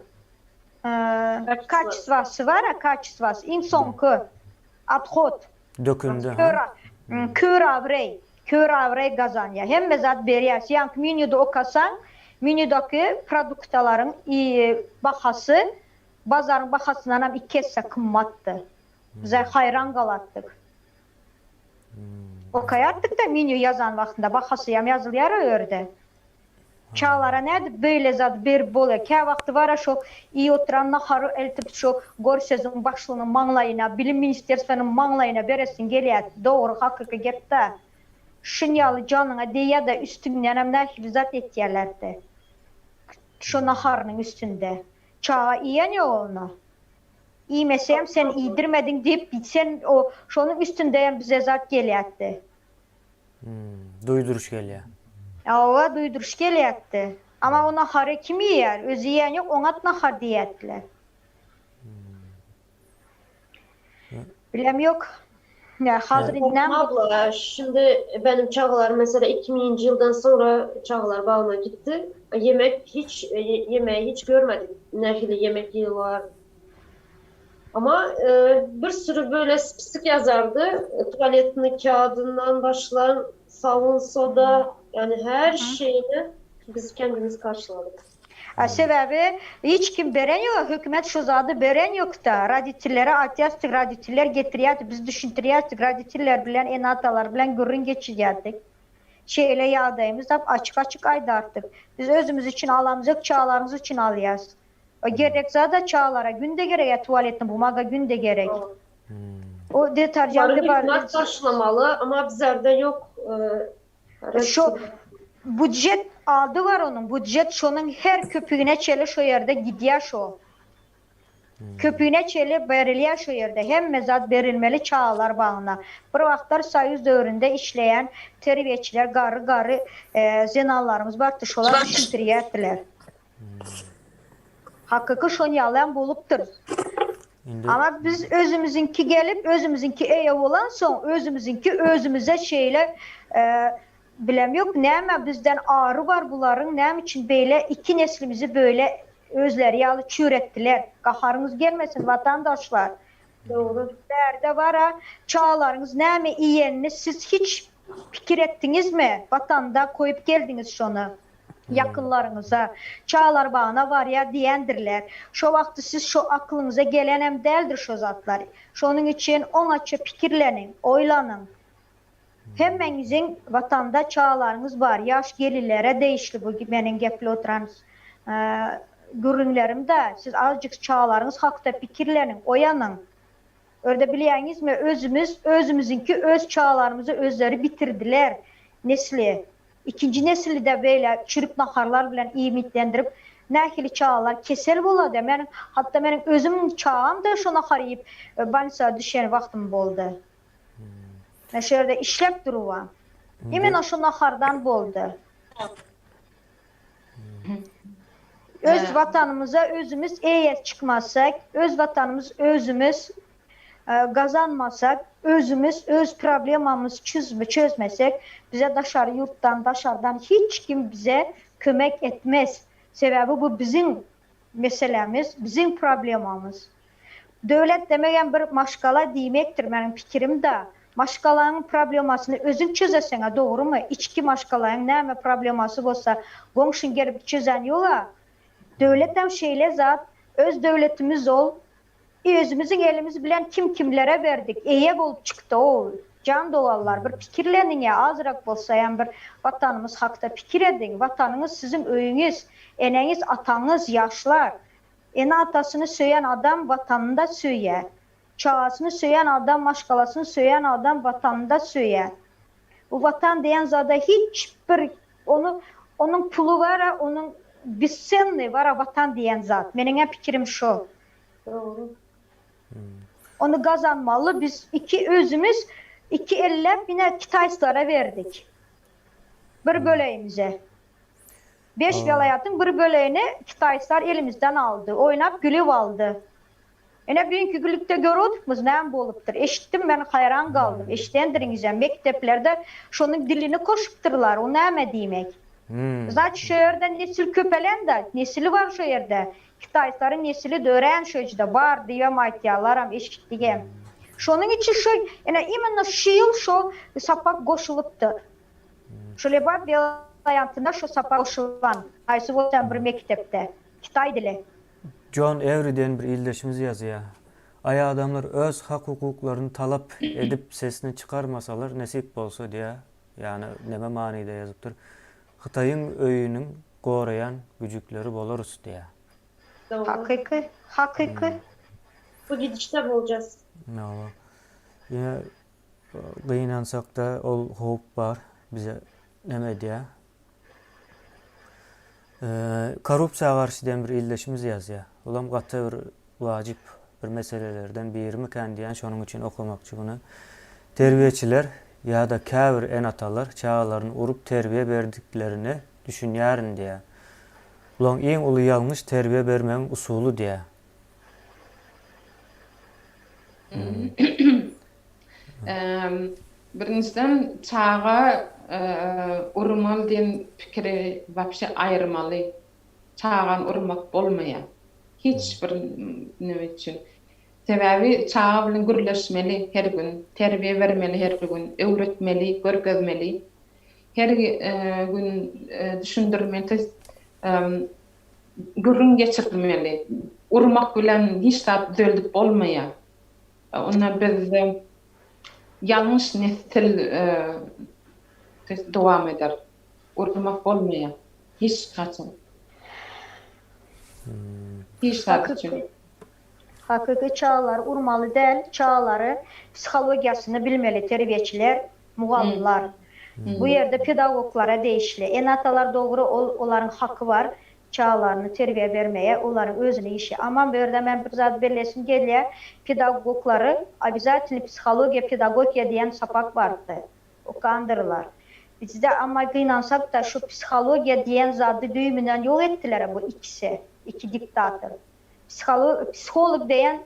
kaçestwasy bar-a, kaçestwasy, iň soňky othod. Dökündi, ha? Kör abraý, kör abraý gazanýar. Hemme zat berýär. Ýaňky menýuda okasaň, menýudaky produktalaryň bahasy bazaryň bahasyndanam iki esse gymmatdy. Bize haýran galardyk. Okaýardyk-da menýu ýazan wagtynda bahasy hem ýazylýar o ýerde. Çagalara nädip beýle zady berip bolýar? Käwagty bar-a şo iýip oturan nahary eltip şo gorsezin başlygynyň maňlaýyna, bilim ministerstwonyň maňlaýyna beresiň gelýär. Dogry hakyky gep-dä. Şunýaly janyňa degýär-de üstüňdenem nähili zat etýärler-de. Şo naharynyň üstünde. Çaga iýen ýok ony. Iýmesem sen iýdirmediň diýip sen o şonuň üstündem bize zat gelýärdi. Duýduryş gelýär. Hawa, duýduryş gelýärdi. Amma o nahary kim iýýär? Özi iýen ýok, oňat nahar diýýärdiler. Bilem ýok. Ýa hazir indi näme Abla, şimdi benim çagalarım mesela 2000-nji ýyldan soňra çagalar bagyna gitdi. Yemek hiç yemeği hiç görmedik. Nähili yemek yiyorlar. Ama bir sürü böyle spisik yazardy. Tualetini kağıdyndan başlan, sabun, soda, yani her şeyini biz kendimiz karşıladık. Sebäbi hiç kim beren ýok, hökümet şu zady beren ýokda. Roditellere aýtýasdyk, roditeller getirýärdi, biz düşündirýärdik, roditeller bilen, ene-atalar bilen gürrüň geçirýärdik. Şeýle ýagdaýymyz dap açyk-açyk aýdardyk. Biz özümiz üçin alamyzok, çagalarymyz üçin alýas. Gerek zada çagalara günde gerek ýa tualetni bumaga günde gerek. O deterjant bar. Hükümet karşılamaly ama bizlerde yok. Şo budjet ady bar onuň budjet şonuň her köpügine çeli şo ýerde gidýä şo. Köpügine çeli berilýä şo ýerde hemme zat berilmeli çagalar bagyna. Bir wagtlar soýuz döwründe işleýän terbiýeçiler garry garry zenanlarymyz bardy şolar düşündirýärdiler. Hakyky şon ýalam bolupdyr. Ama biz özümiziňki gelip, özümiziňki eýe bolansoň, özümiziňki özümize şeýle bilem ýok, näme bizden ary bar bularyň, näme üçin beýle iki neslimizi böyle özleri ýaly çüretdiler. Gaharyňyz gelmesin watandaşlar. Dogry. Bärde bara çagalaryňyz näme iýenini siz hiç pikir etdiňizmi? Watanda koýup geldiňiz şony. Ýakynlaryňyza, çagalar bagyna barýar diýendirler. Şo wagty siz şo aklyňyza gelenem däldir şo zatlar. Şonuň üçin oňatça pikirleniň, oýlanyň. Hemmäňiziň watanda çagalaryňyz bar, ýaş gelinlere degişli bu meniň gepli oturan gürrüňlerim-de. Siz azjyk çagalaryňyz hakda pikirleniň, oýanyň. Örde bilýäňizmi, özümiz özümiziňki öz çagalarymyzy özleri bitirdiler nesli. Ikinji nesili-de beýle çürük naharlar bilen iýmitlendirip, nähili çagalar kesel bolady. Meniň, hatda meniň özüm çagam-da şo nahary iýip, bolnisa düşen wagtym boldy. Men şo ýerde işläp durubam. Imенно şo nahardan boldy. Öz watanymyza özümiz eýe çykmasak, öz watanymyz özümiz gazanmasak, özümiz öz problemamyzy çözmesek, bize daşary ýurtdan, daşardan hiç kim bize kömek etmez. Sebäbi bu biziň meselämiz, biziň problemamyz. Döwlet demegem bir maşgala diýmekdir meniň pikirimda. Maşgalaňyň problemasyny özüň çözeseňä dogrymy? Içki maşgalaň näme problemasy bolsa goňşyň gelip çözen ýoga. Döwletem şeýle zat, öz döwletimiz ol. Özümiziň elimiz bilen kim kimlere berdik, eýe bolup çykdy ol. Jan doganlar bir pikirleniňä azrak bolsaýam bir watanymyz hakda pikir ediň watanyňyz siziň öýüňiz eneňiz ataňyz ýaşlar ene atasyny söýen adam watanynda söýýä çagasyny söýen adam maşgalasyny söýen adam watanynda söýýä bu watan diýen zada hiç bir ony onuň puly bara onuň bessennyý bara watan diýen zat meniňä pikirim şo. Dogry. Ony gazanmaly biz iki özümiz iki elläp ine kitaýslara berdik. Bir böleýimize. Beş welaýatyň bir böleýini kitaýslar elimizden aldy. Oýnap gülüp aldy. Ine büyünki günlükde görüpmiz näme bolupdyr. Eşitdim men haýran galdym. Eşidendiriňizem mekdeplerde şonuň dilini koşupdyrlar. O näme diýmek? Znaçit şo ýerde nesil köpelen-de, nesili bar şo ýerde. Kitaýslaryň nesili dörän şöjde bar diýibem aýtýarlaram eşitdigem. Şonuň üçin şu ine imенно şu ýyl şo sapak goşulypdyr. Şu Lebap welaýatynda şu sapak goşulan haýsy bolsa bir mekdepde. Kitaý dili. Jon Ewri diýen bir ildeşimiz ýazýar. Aý adamlar öz hak hukuklaryny talap edip sesini çykarmasalar nesip bolsa diýýär. Ýagny neme manyda ýazypdyr. Hytaýyň öýüniň goraýan güjükleri bolarys diýýär. Dogry. Hakyky, hakyky. Bu gidişde boljas. Hawa. Ýöne gynansakda ol howp bar. Bize neme edýär. Korrupsiýa garşy diýen bir ildeşimiz ýazýar. Olam gaty bir wajyp bir meselelerden birimikän diýýän, şonuň üçin okamakçy muny. Terbiýeçiler ýa-da käbir ene-atalar çagalaryny urup terbiýe berdiklerine düşünýärin diýýär. Bulaň iň uly ýalňyş terbiýe bermegiň usuly diýýär. Birinjiden çaga urmaly diýen pikiri wapşe aýyrmaly. Çagany urmak bolmaýar. Hiç bir neme üçin. Sebäbi çaga bilen gürleşmeli her gün, terbiýe bermeli her gün, öwretmeli, görkezmeli. Her gün düşündirmeli, to ýest gürrüň geçirmeli. Urmak bilen hiç zat düzeldip bolmaýar. Onda biz ýalňyş nesil dowam eder. Urmak bolmaýar. Hiç haçan. Hiç zat üçin. Hakyky çagalary urmaly däl, çagalary psihologiýasyny bilmeli terbiýeçiler, mugallymlar. Bu ýerde pedagoglara degişli. Ene-atalar dogry ol olaryň haky bar çagalaryny terbiýe bermege, olaryň özüni işi. Amma bu ýerde men bir zady bellesim gelýär, pedagoglary obýazatelny psihologiýa, pedagogiýa diýen sapak bardy. Okandyrlar. Bizde amma gynansak-da şu psihologiýa diýen zady düýbünden ýok etdiler bu ikisi, iki diktator. Psiholo psiholog diýen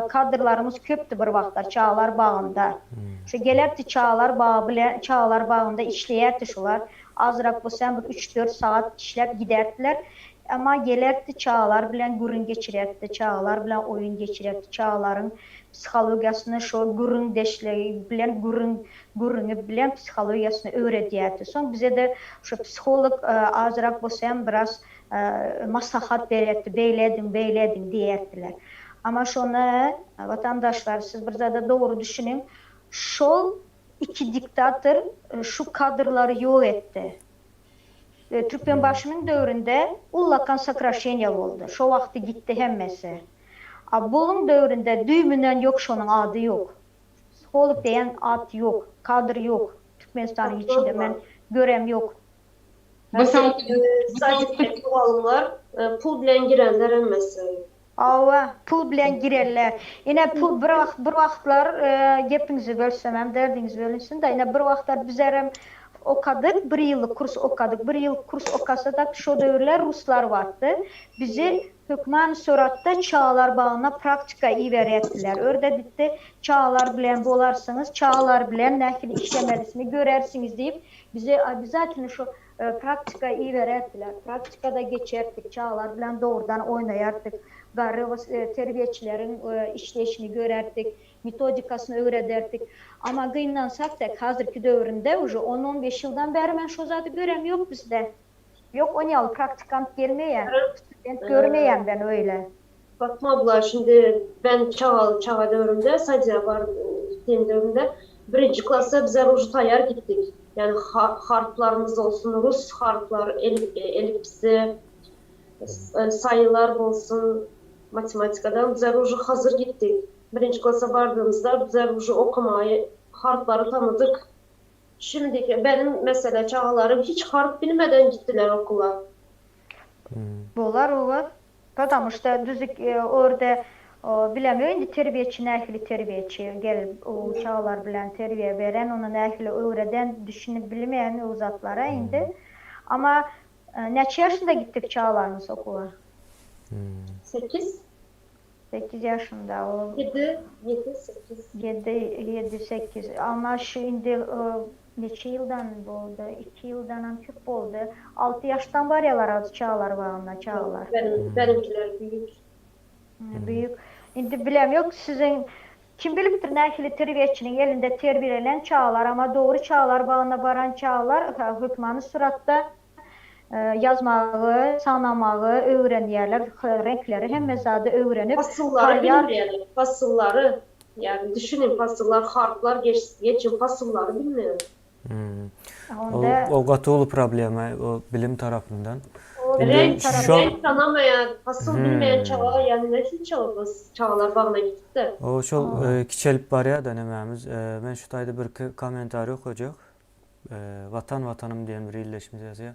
kadrlarymyz köpdi bir wagtlar çagalar bagynda. Şu gelerdi çagalar bagy bilen çagalar bagynda işleýärdi şular. Azrak bolsam bir üç-dört sagat işläp giderdiler. Emma gelerdi çagalar bilen gürrüň geçirerdi, çagalar bilen oýun geçirerdi, çagalaryň psihologiýasyny şo gürrüňdeşligi bilen gürrüň gürrüňi bilen psihologiýasyny öwredýärdi. Soň bize-de şo psiholog azrak bolsa hem biraz maslahat bererdi, beýle ediň, beýle ediň diýerdiler. Amma şony watandaşlar siz bir zada dogry düşüniň, şol iki diktator şu kadrlary ýok etdi. Türkmenbaşynyň döwründe ullakan sokraşeniýa boldy. Şo wagty gitdi hemmesi. A buluň döwründe düýbünden ýok şonuň ady ýok. Psiholog diýen at ýok, kadr ýok Türkmenistanyň içinde men görem ýok. Bu soňky Sadikdäki mugallymlar pul bilen girenler hemmesi. Hawa, pul bilen girerler. Ine pul bir wagt bir wagtlar gepiňizi bölsemem derdiňiz bölünsün-de, ine bir wagtlar bizerem okadyk, bir ýyllyk kurs okadyk. Bir ýyl kurs okasadak şo döwürler ruslar bardy. Bizi hökman suratda çagalar bagyna praktika ibererdiler. Örde bitdi, çagalar bilen bolarsyňyz, çagalar bilen nähili işlemelisini görersiňiz diýip, bizi obýazatelno şo Praktika ibererdiler. Praktikada geçerdik, çagalar bilen dogrudan oýnaýardyk. Garry terbiýeçileriň işleýşini görerdik, metodikasyny öwrederdik. Amma gynansak-da, hazirki döwründe uje on-on beş ýyldan bäri men şo zady görem ýok bizde. Ýok, on ýaly praktikant gelmeýär, student görmeýän ben öýle. Fatma abla, şindi ben çagaly çaga döwrümde, sadija bar gitdiğim döwrümde. Birinji klasa bizler uje taýýar gitdik. Yani harplarymyz olsun, rus harplar, elipsi, sayılar bolsun matematikadan bizler uje hazır gitdik. Birinji klasa bardığımızda bizler uje okumayı, harfları tanıdık. Şimdiki benim mesela çağalarım hiç harf bilmeden gittiler okula. Bolar olar. Потому что düzük orada bilemiyor indi terbiýeçi nähili terbiýeçi gelip o çagalar bilen terbiýe beren ona nähili öwreden düşünip bilmeýän o zatlara indi. Ama näçe ýaşynda gitdik çagalaryňyz okuwa? 8. 8 ýaşynda o. 7, 7, 8. 7, 7, 8. Ama şu indi neçe ýyldan boldy? 2 ýyldanam köp boldy. 6 ýaşdan barýarlar az çagalar bagyna çagalar. Benim, benimkiler büyük. Büyük. Indi bilem yok siziň kim bilipdir nähili terbiýeçiniň elinde terbiýelenen çagalar ama dogry çagalar bagyna baran çagalar hökmany suratda ýazmagy, sanamagy öwrenýärler, reňkleri hemme zady öwrenip Fasılları bilmeýärler, fasıllary. Yani düşünin fasıllar, harflar geç, geçin fasılları bilmiyor. O, o gaty uly problema o bilim tarapyndan. Renk, renk tanamayan, fasıl bilmeýän çaga yani nähili çaga çagalar bagyna gidip de. O şol kiçelip barýar-da nemämiz. Men şu taýda birki kommentariý okajak. Watan Watanym diýen bir ildeşimiz ýazýar.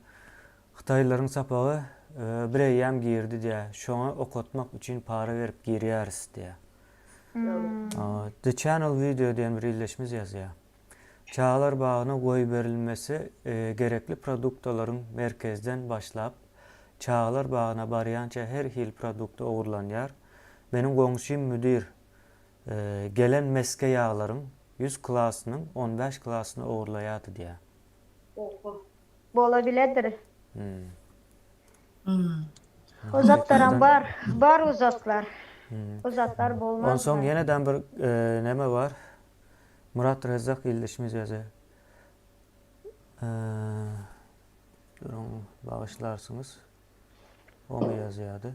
Hytaýlylaryň sapagy bir eýýäm girdi diýýär. Şoňa okatmak üçin para berip girýäris diýýär. The Channel Video diýen bir ildeşimiz ýazýar. Çagalar bagyna goýberilmesi gerekli produktalaryň merkezden başlap, çagalar bagyna barýança her hili produkty ogurlanýar. Meniň goňşym müdir. Gelen mesge ýaglaryň 100 kilosynyň 15 kilosyny ogurlaýardy diýýär. Oha. Bolabiledir. O zatlaram bar. Bar o zatlar. O zatlar bolmaz. Onsoň ýeneden bir neme bar. Murat Rezzak ildeşimiz ýazýar. Duruň, bagyşlarsyňyz. Omy ýazýardy?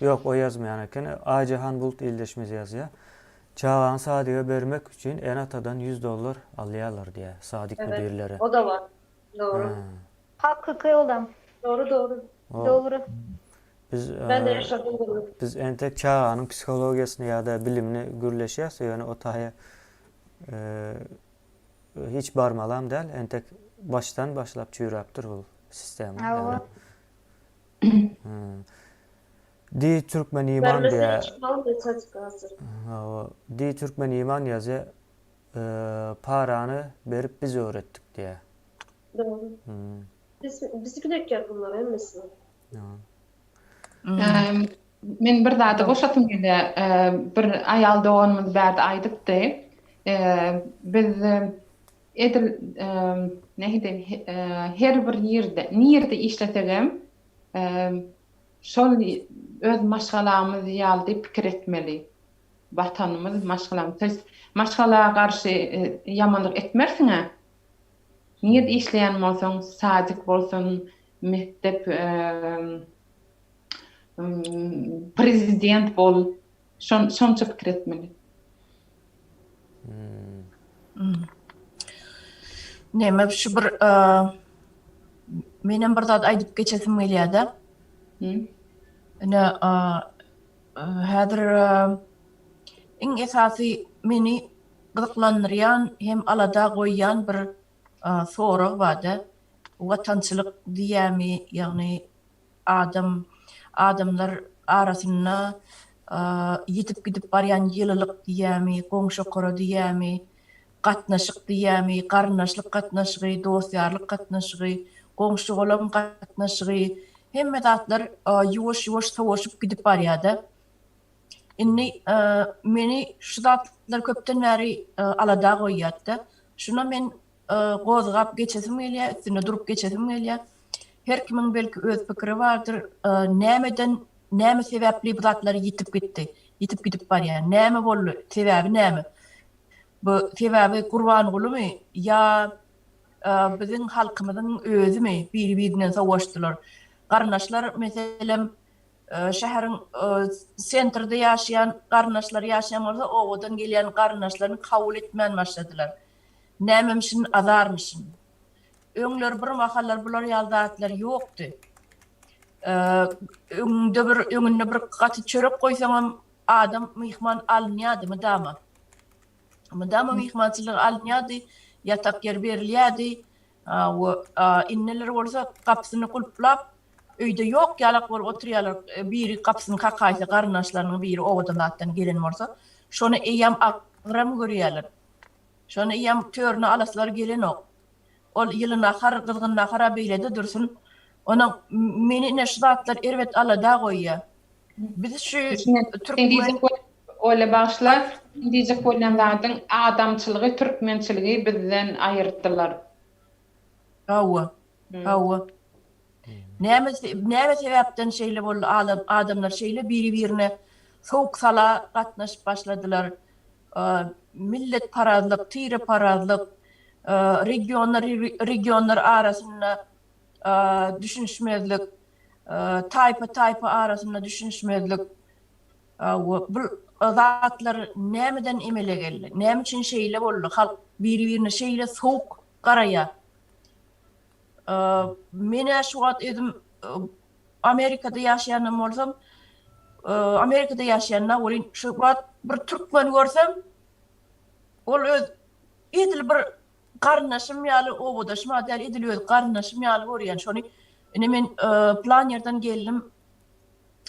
Ýok, o ýazmaýan eken. Aýjahan Bulut ildeşimiz ýazýar. Çagany sadige bermek üçin ene-atadan 100 dollar alýarlar diýýär, sadik Evet, müdirleri. o da bar. Dogry. Hakyky olam. Dogry, dogry. Dogry. Biz Ben de yaşadım bunu. biz entek çaganyň psihologiýasyny ýa-da bilimini gürleşýäs, ýöne o taýa hiç barmalam däl, entek başdan başlap çüýräpdir bu sistema. Hawa. Di Türkmen iman Vermese diýä. hiç kalmıyor çocuk hazır. Hawa. Di Türkmen iman ýazýa. Parany berip biz öwretdik diýä. Dogry. Biz, biz günäkär bunlar hemmesine. Men bir zady goşasym gelýär. Bir aýal doganymyz bärde aýdypdy. Biz edil nähili her bir ýerde, nirde işlesegem şol öz maşgalamyz ýaly diýip pikir etmeli. Watanymyz, maşgalamyz. To ýest maşgala garşy ýamanlyk etmersiň-ä. Nirde işleýän bolsaň, sadik bolsun, mekdep prezident bol, şonça pikir etmeli. Näme şu bir menem bir zat aýdyp geçesim gelýär-de. Ine häzir iň esasy meni gyzyklandyrýan hem alada goýýan bir sorag bar-da. Watançylyk diýýärmi, ýagny adam adamlar arasynda ýitip gidip barýan ýylylyk diýýärmi, goňşokara diýýärmi, gatnaşyk diýýärmi, garyndaşlyk gatnaşygy, dost-ýarlyk gatnaşygy, goňşy-golam gatnaşygy, hemme zatlar ýuwaş-ýuwaş sowaşyp gidip barýar-da. Indi meni şu zatlar köpden bäri alada goýýar-da. Şuna men gozgap geçesim gelýär, üstünde durup geçesim gelýär. Her kimiň belki öz pikiri bardyr. Nämeden, näme sebäpli bu zatlar ýitip gitdi, ýitip gidip barýar? Näme boldy? Sebäbi näme? Bu sebäbi Gurbangulymy ýa biziň halkymyzyň özümi biri-birinden sowaşdylar? Garyndaşlar meselem. Şäheriň sentrde ýaşaýan garyndaşlary ýaşaýan bolsa, obadan gelýän garyndaşlaryny kabul etmän başladylar. Nämemişin, azarmyşyn. Öňler bir mahallar bular ýaly zatlar ýokdy. Öňüňde bir, öňünde bir gaty çörek goýsaňam adam myhman alynýardy mydama. Mydama myhmançylyga alynýardy, ýatak ýer berilýärdi. Indeler bolsa gapysyny gulplap, öýde ýok ýalak bolup oturýarlar. Biri gapysyny kakaýsa, garyndaşlarynyň biri obadan zatdan gelen bolsa, şony eýýäm agram görýärler. Şony eýýäm törüne alaslary gelenok. Ol ýyly nahar, gyzgyn nahar-a beýlede dursun. Onuň meni ine şu zatlar erbet alada goýýar. Biz şu türkmen... Oýla bagyşla, seň diýjek bolýan zadyň adamçylygy, türkmençiligi bizden aýyrdylar. Hawa. Hawa. Näme näme sebäpden şeýle boldy adam adamlar şeýle biri birine sowuk sala gatnaşyp başladylar. Milletparazlyk, tireparazlyk, regionlar regionlar arasynda düşünişmezlik, taýpa taýpa arasynda düşünişmezlik. Bu zatlar nämeden emele geldi? Näme üçin şeýle boldy? Halk biri-birine şeýle sowuk garaýar. Men-ä şu wagt özüm Amerikada ýaşaýanam bolsam, Amerikada ýaşaýan-da welin, şu wagt bir türkmen görsem, ol öz edil bir garyndaşym ýaly, obadaşym-a däl, edil öz garyndaşym ýaly görýän. Şony ine men plan ýerden geldim,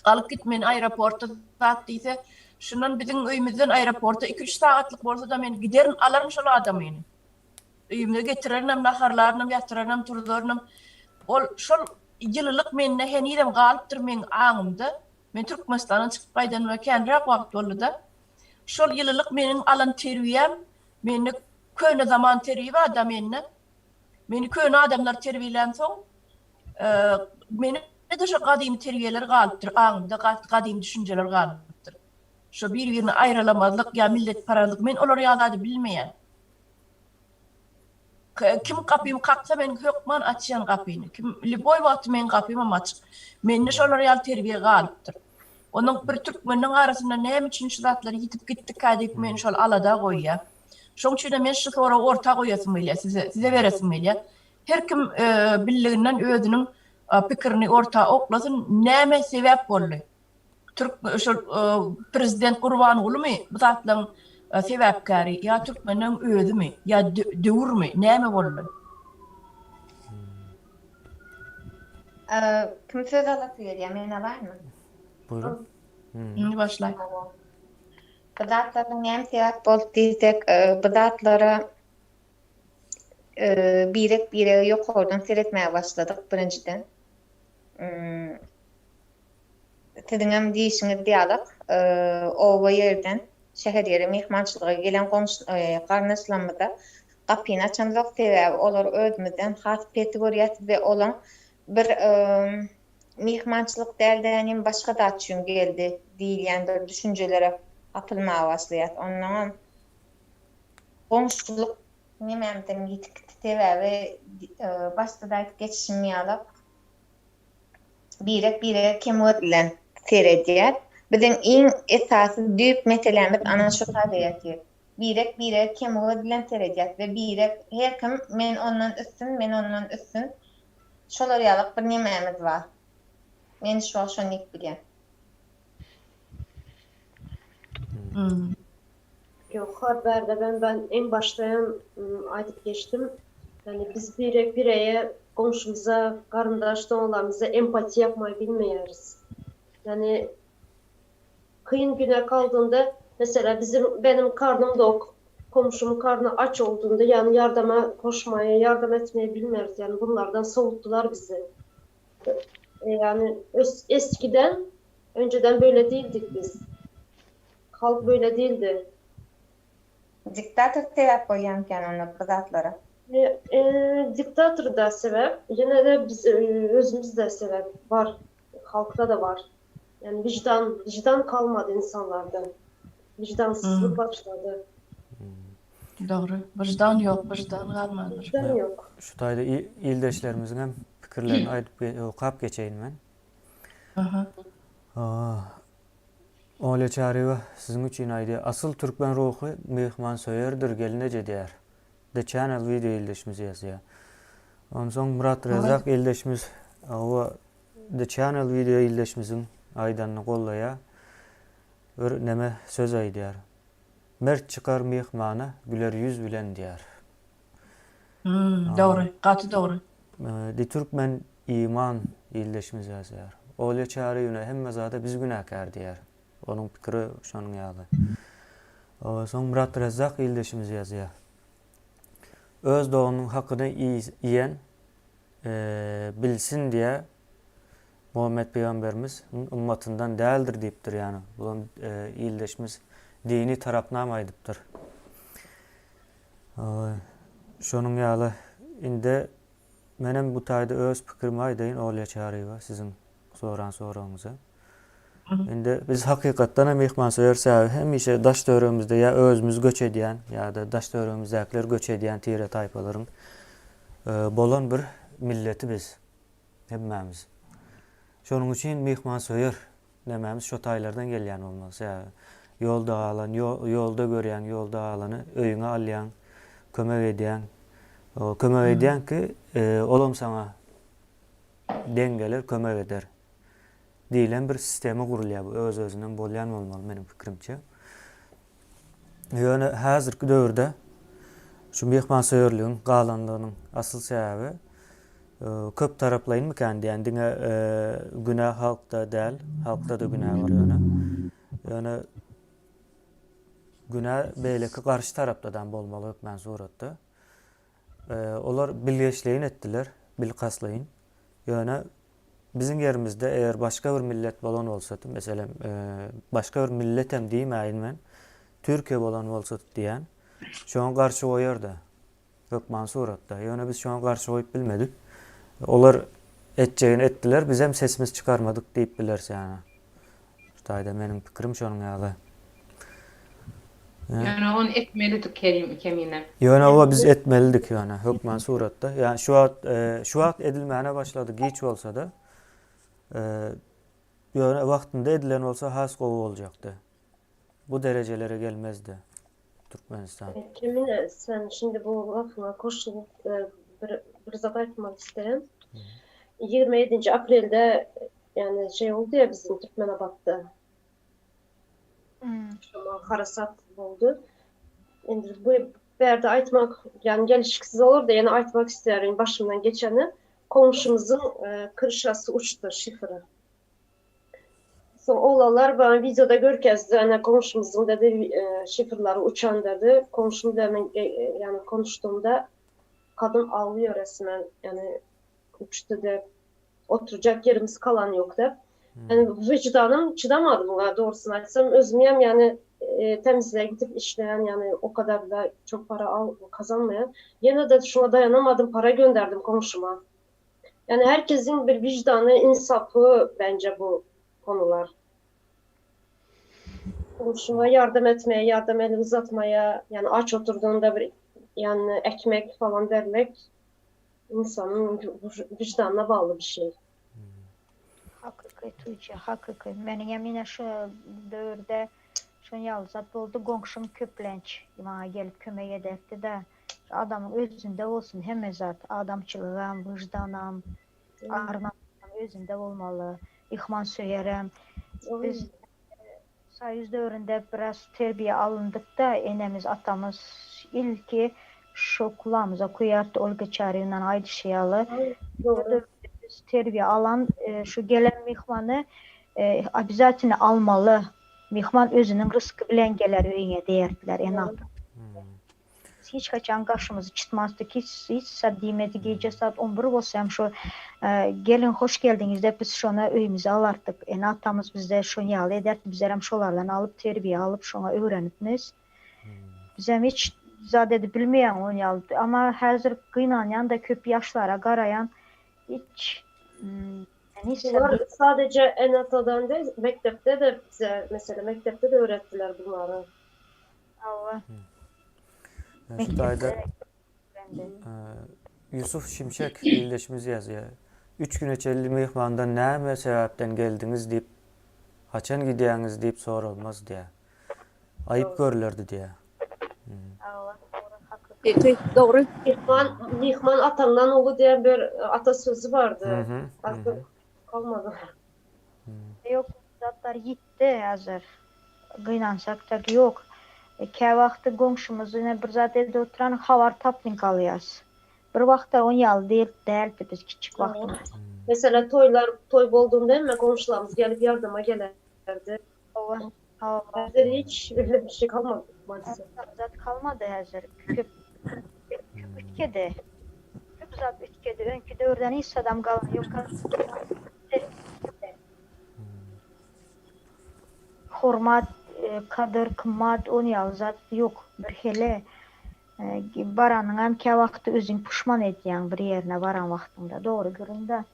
alyp git meni aeroporta zat diýse, şundan biziň öýümizden aeroporta iki-üç sagatlyk bolsa-da men giderin, alaryn şol adamyny. Öýüme getirerinem, naharlarynam, ýatyrarynam, turzarynam. Ol şol ýylylyk mende henizem galypdyr meň aňymda. Men Türkmenistandan çykyp gaýdanyma känräk wagt boldy-da. Şol ýylylyk meniň alan terbiýäm, mende köne zaman terbiýe bar-da mende. Meni köne adamlar terbiýelänsoň, mende-de şo gadymy terbiýeler galypdyr aňymda, gadymy düşünjeler galypdyr. Şo bir-birini aýralamazlyk ýa milletparazlyk, men olar ýaly zady bilmeýän. Kim gapymy kaksa men hökman açýan gapyny. Kim lýuboý wagty meň gapymam açyk. Mende şolar ýaly terbiýe galypdyr. Onuň bir türkmeniň arasynda näme üçin şu zatlar ýitip gitdikä diýip meni şol alada goýýar. Şoň üçinem men şu soragy orta goýasym gelýär size, size beresim gelýär. Her kim bildiginden özüniň pikirini orta oklasyn, näme sebäp boldy? Türk şol prezident Gurbangulymy bu zatlaryň sebäpkäri ýa türkmenleň özümi ýa döwürmi näme boldy? Kim söz alasy gelýär men alaýynmy? Buýrun. Indi başlaý. Bu zatlaryň näme sebäp boldy diýsek, bu zatlara birek birege ýokardan seretmäge başladyk birinjiden. Siziňem diýşiňiz ýalak, oba ýerden şäher ýere myhmançylyga gelen goňşy garyndaşlarymyza gapyny açamzok, sebäbi olary özümizden has pes görýäs we olaň bir myhmançylyk däl-de, başga zat üçin geldi diýilýän bir düşünjelere gapylmaga başlaýas. Onnoňam goňşulyk nemämizem ýitip gitdi, sebäbi başda-da aýdyp geçişim ýalak, birek-birege kem göz bilen seredýär. Biziň iň esasy düýp meselämiz ana şu taýda ýatyr. Birek-birege kem göz bilen seredýär we birek her kim men ondan üstün, men ondan üstün şolar ýalyk bir nemämiz bar. Men şu wagt şony diýip bilýän. Ýok, haberde ben ben en başda hem aýdyp geçdim. Yani biz birek bireye, komşumuza, garyndaş doganlarymyza empati yapmayı bilmeýäris. Yani kyn güne kaldığında mesela bizim benim karnım dok, komşumun karnı aç olduğunda yani yardıma koşmayı, yardım etmeyi bilmiyoruz. Yani bunlardan soğuttular bizi. E, yani eskiden, önceden böyle değildik biz. Halk böyle değildi. Diktator sebäp bolýanken onda bu zatlara. E, e, diktator da sebäp, ýene de biz e, özümiz de sebäp bar. Halkda da bar. Yani vicdan, vicdan kalmadı insanlarda. Vicdansızlık başladı. Dogry. Wyždan ýok, wyždan galmandyr. Vicdan ýok. Şu taýda ildeşlerimiziň hem pikirlerini aýdyp okap geçeýin men. Aha. Olýa Çaryýewa siziň üçin aýdýar. Asyl türkmen ruhy myhmansöýerdir gelneje diýýär. The Channel wideo ildeşimiz ýazýar. Onsoň Myrat Rezzak ildeşimiz hawa The Channel wideo ildeşimiziň aýdanyny gollaýar. Bir neme söz aýdýar. Mert çykar myhmana güler ýüz bilen diýýär. Hmm, dogry, gaty dogry. The Turkmen Iman ildeşimiz ýazýar. Olýa Çaryýewna hemme zada biz günäkär diýýär. Onuň pikiri şonuň ýaly. Soň Myrat Rezzak ildeşimiz ýazýar. Öz doganynyň hakyny iýen bilsin diýýär. Muhammet pygamberimiz ymmatyndan däldir diýipdir ýagny. Bulam ildeşimiz dini tarapnam aýdypdyr. Şonuň ýaly indi menem bu taýda öz pikirimi aýdaýyn Olýa Çaryýewa siziň soran soragyňyza. Indi biz hakykatdan hem myhmansöýer sebäbi hemişe daş töweregimizde ýa özümiz göç edýän ýa-da daş töweregimizdäkiler göç edýän tire taýpalaryň bolan bir milleti biz hemmämiz. Şonuň üçin myhmansöýer Nämämiz şo taýlardan gelýän bolmaly. Sebäbi ýolda galan, ýolda görýäň, ýolda galany öýüňe alýaň, kömek edýäň. Kömek edýäň ki, olam saňa deň geler, kömek eder. Diýlen bir sistema gurulýar bu. Öz-özünden bolýan bolmaly meniň pikirimçe. Ýöne häzirki döwürde şu myhmansöýerligiň galanlygynyň asyl sebäbi köp taraplaýynmykan diýýän. Diňe günä halkda däl, halkda-da günä bar ýöne. Ýöne günä beýleki garşy tarapdadam bolmaly hökmän suratda. Olar bilgeşleýin etdiler, bilkastlaýyn. Ýöne biziň ýerimizde eger başga bir millet bolan bolsady, meselem, başga bir milletem diýmäýin men, Türkiýe bolan bolsady diýýän, şoňa garşy goýardy. Hökman suratda. Ýöne biz şoňa garşy goýup bilmedik. Olar etjegini etdiler, bizem sesimizi çykarmadyk diýip bileris ýa. Şu taýda meniň pikirim şonuň ýaly. Ýöne ony etmelidik Kerim Kemine. Ýöne oba biz etmelidik ýöne hökman suratda. Ýa şu wagt şu wagt edilmäne başlady giç bolsada. Ýöne wagtynda edilen bolsa has gowy boljakdy. Bu derejelere gelmezdi Türkmenistan. Kemine sen şimdi bu lafyňa goşulyp bir bir zat aýtmak isleýän. 27-nji aprelde ýani şey boldy ya bizim Türkmenabatda. Şoňa harasat boldy. Indi bu bärde aýtmak ýani gelişiksiz bolardy, ýene aýtmak isleýärin başymdan geçeni. Komşumyzyň kryşasy uçdy, şifri. Soň oglanlar bana wideoda görkezdi, ana goňşymyzyň dedi şifrleri uçan dedi. Goňşym bilen men ýani konuşdumda kadyn aglyýar resmen, ýani uçdy dep. Oturjak ýerimiz kalan ýok dep. Ýani wyždanym çydamady muňa dogrusyny aýtsam. Özüm hem ýani temizlige gidip işleýän ýani o kadar da çok para al kazanmaýan. Ýene-de şuňa daýanamadym para gönderdim goňşyma. Yani herkesin bir vicdanı, insafı bence bu konular. Komşuna yardım etmeye, yardım eli uzatmaya, yani aç oturduğunda bir yani ekmek falan vermek insanın vicdanına bağlı bir şey. Hakyky Tuğçe, hakyky. Meniň hem ine şu döwürde şon ýaly zat boldy. Goňşym köplenç maňa gelip kömek ederdi-de. Adamyň özünde bolsun hemme zat, adamçylygam, wyždanam, ar-namysam özünde bolmaly, myhmansöýerem. Biz soýuz döwründe biraz terbiýe alyndyk-da, enemiz, atamyz ilki şo kulagymyza kuýardy, Olga Çaryýewnanyň aýdyşy ýaly. Şo döwürde biz terbiýe alan şu gelen myhmany obýazatelno almaly, myhman özüniň rysky bilen geler öýüňe diýerdiler ene-ata. Biz hiç haçan gaşymyzy çytmazdyk, hiç hiç zat diýmezdik, gije saat on bir bolsa hem şo Geliň, hoş geldiňiz diýip biz şony öýümize alardyk. Ene-atamyz bizde şony ýaly ederdi, bizlerem şolardan alyp terbiýe alyp şoňa öwrenipmiz. Bizem hiç zat edip bilmeýän ony ýaly. Amma häzir gynanýan-da köp ýaşlara garaýan hiç Bular sadece ene-atadan değil, mekdepde de bize mesela mekdepde de öğrettiler bunları. Hawa. Şu taýda Ýusuf Şimşek ildeşimiz ýazýar. Üç güne çenli myhmandan näme sebäpden geldiňiz diýip. Haçan gidýäňiz diýip soralmaz diýýär. Aýyp görlerdi diýýär. Hakyky, dogry. Myhman, myhman ataňdan uly diýen bir ata sözi bardy. Asyl galmady. Ýok, zatlar ýitdi häzir. Gynansakda ýok. Käwagty goňşymyz ine bir zat edip oturan habar tapmyk alýas. Bir wagtlar on ýaly del däldi biz kiçjik wagtymyz. Meselem toýlar toý boldunda hemme goňşularymyz gelip ýardama gelerdi. Hawa hawa. Häzir hiç öyle bir şey kalmady maalesef. Zat kalmady häzir köp köp üýtgedi. Köp zat üýtgedi öňki döwürden hiç zadam galan ýok. Hormat kadyr kymmat on ýaly zat ýok bir hele Baranyňam käwagty özüň puşman edýäň bir ýerine baran wagtyňda. Dogry gürrüň-dä.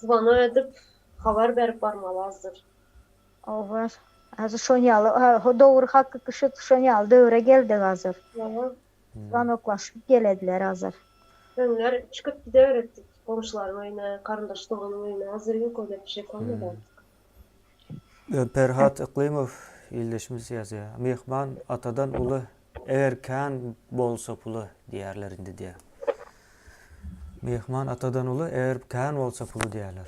Zvonok edip habar berip barmaly azdyr. Hawa, hazir şon ýaly, dogry hakyky şu şon ýaly döwre geldik hazir. Hawa. Zvonoklaşyp gelediler hazir. Öňler çykyp gideberetdik goňşularyň öýüne, garyndaş doganyň öýüne, hazir ýok öyle bir şey kalmady artyk. Perhat Yklymow ildeşimiz ýazýar. Myhman atadan uly, eger kän bolsa puly diýerler indi diýýär. Myhman atadan uly, eger kän bolsa puly diýerler.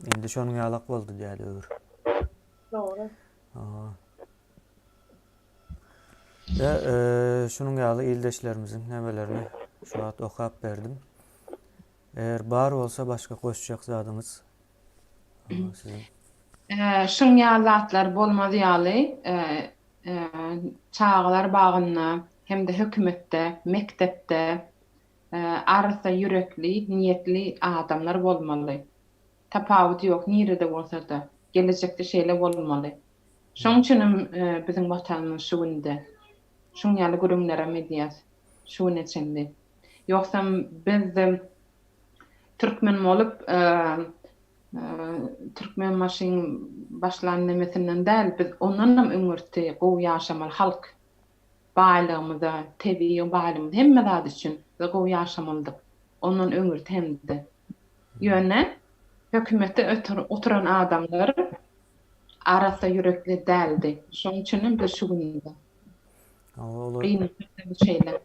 Indi şonuň ýalak boldy diýýär döwür. Dogry. Ve e, şunuň ýaly ildeşlerimiziň nemelerini şu wagt okap berdim. Eger bar bolsa başga goşjak zadyňyz siziň. Şuň ýaly zatlar bolmaz ýaly çagalar bagynda hem-de hökümetde, mekdepde arassa ýürekli, niýetli adamlar bolmaly. Tapawudy ýok, nirede bolsa-da, gelejekde şeýle bolmaly. Şoň üçinem biziň Watanymyz şu günde. Şuň ýaly gürrüňlerem edýäs şu güne çenli. Ýogsam biz türkmen bolup Türkmenbaşyň başlan nemesinden däl, biz ondanam öňürti gowy ýaşamaly halk. Baýlygymyza, tebigy baýlygymyza hemme zat üçin biz gowy ýaşamalydyk. Ondan öňürti hem-de. Ýöne hökümetde oturan adamlar arassa ýürekli däldi. Şonuň üçinem biz şu günde. Olar Gynansak-da şeýle.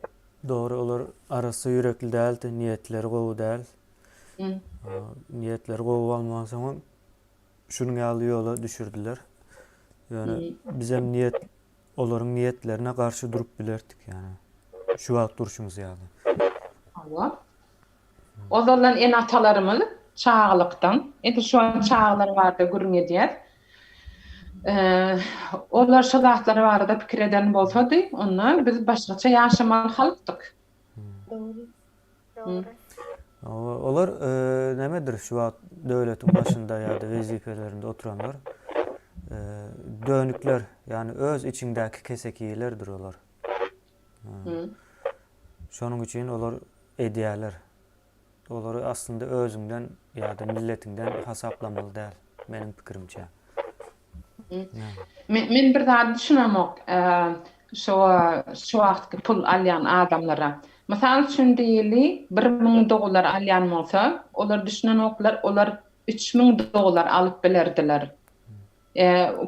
Dogry, olar arassa ýürekli däldi, niýetleri gowy däl. Niýetleri gowy bolmansoňam şunuň ýaly ýola düşürdiler. Ýöne bizem niýet olaryň niýetlerine garşy durup bilerdik ýani. Şu wagt durşumyz ýaly. Hawa. Ozaldan ene-atalarymyz çagalykdan, edil şu an çagalar barada gürrüň edýäs. Olar şo zatlar barada pikir eden bolsady, onda biz başgaça ýaşamaly halkdyk. Dogry. Dogry. Olar nämedir şu wagt döwletiň başynda ýa-da wezipelerinde oturanlar dönükler, ýagny öz içiňdäki kesekilerdir olar. Şonuň üçin olar edýärler. Olary aslynda özüňden ýa-da milletiňden hasaplamaly däl, meniň pikirimçe. Men men bir zady düşünemok. Şo şu wagtky pul alýan adamlara. Mysal üçin diýeli, 1000 dollar alýan bolsa, olar düşünenoklar, olar 3000 dollar alyp bilerdiler.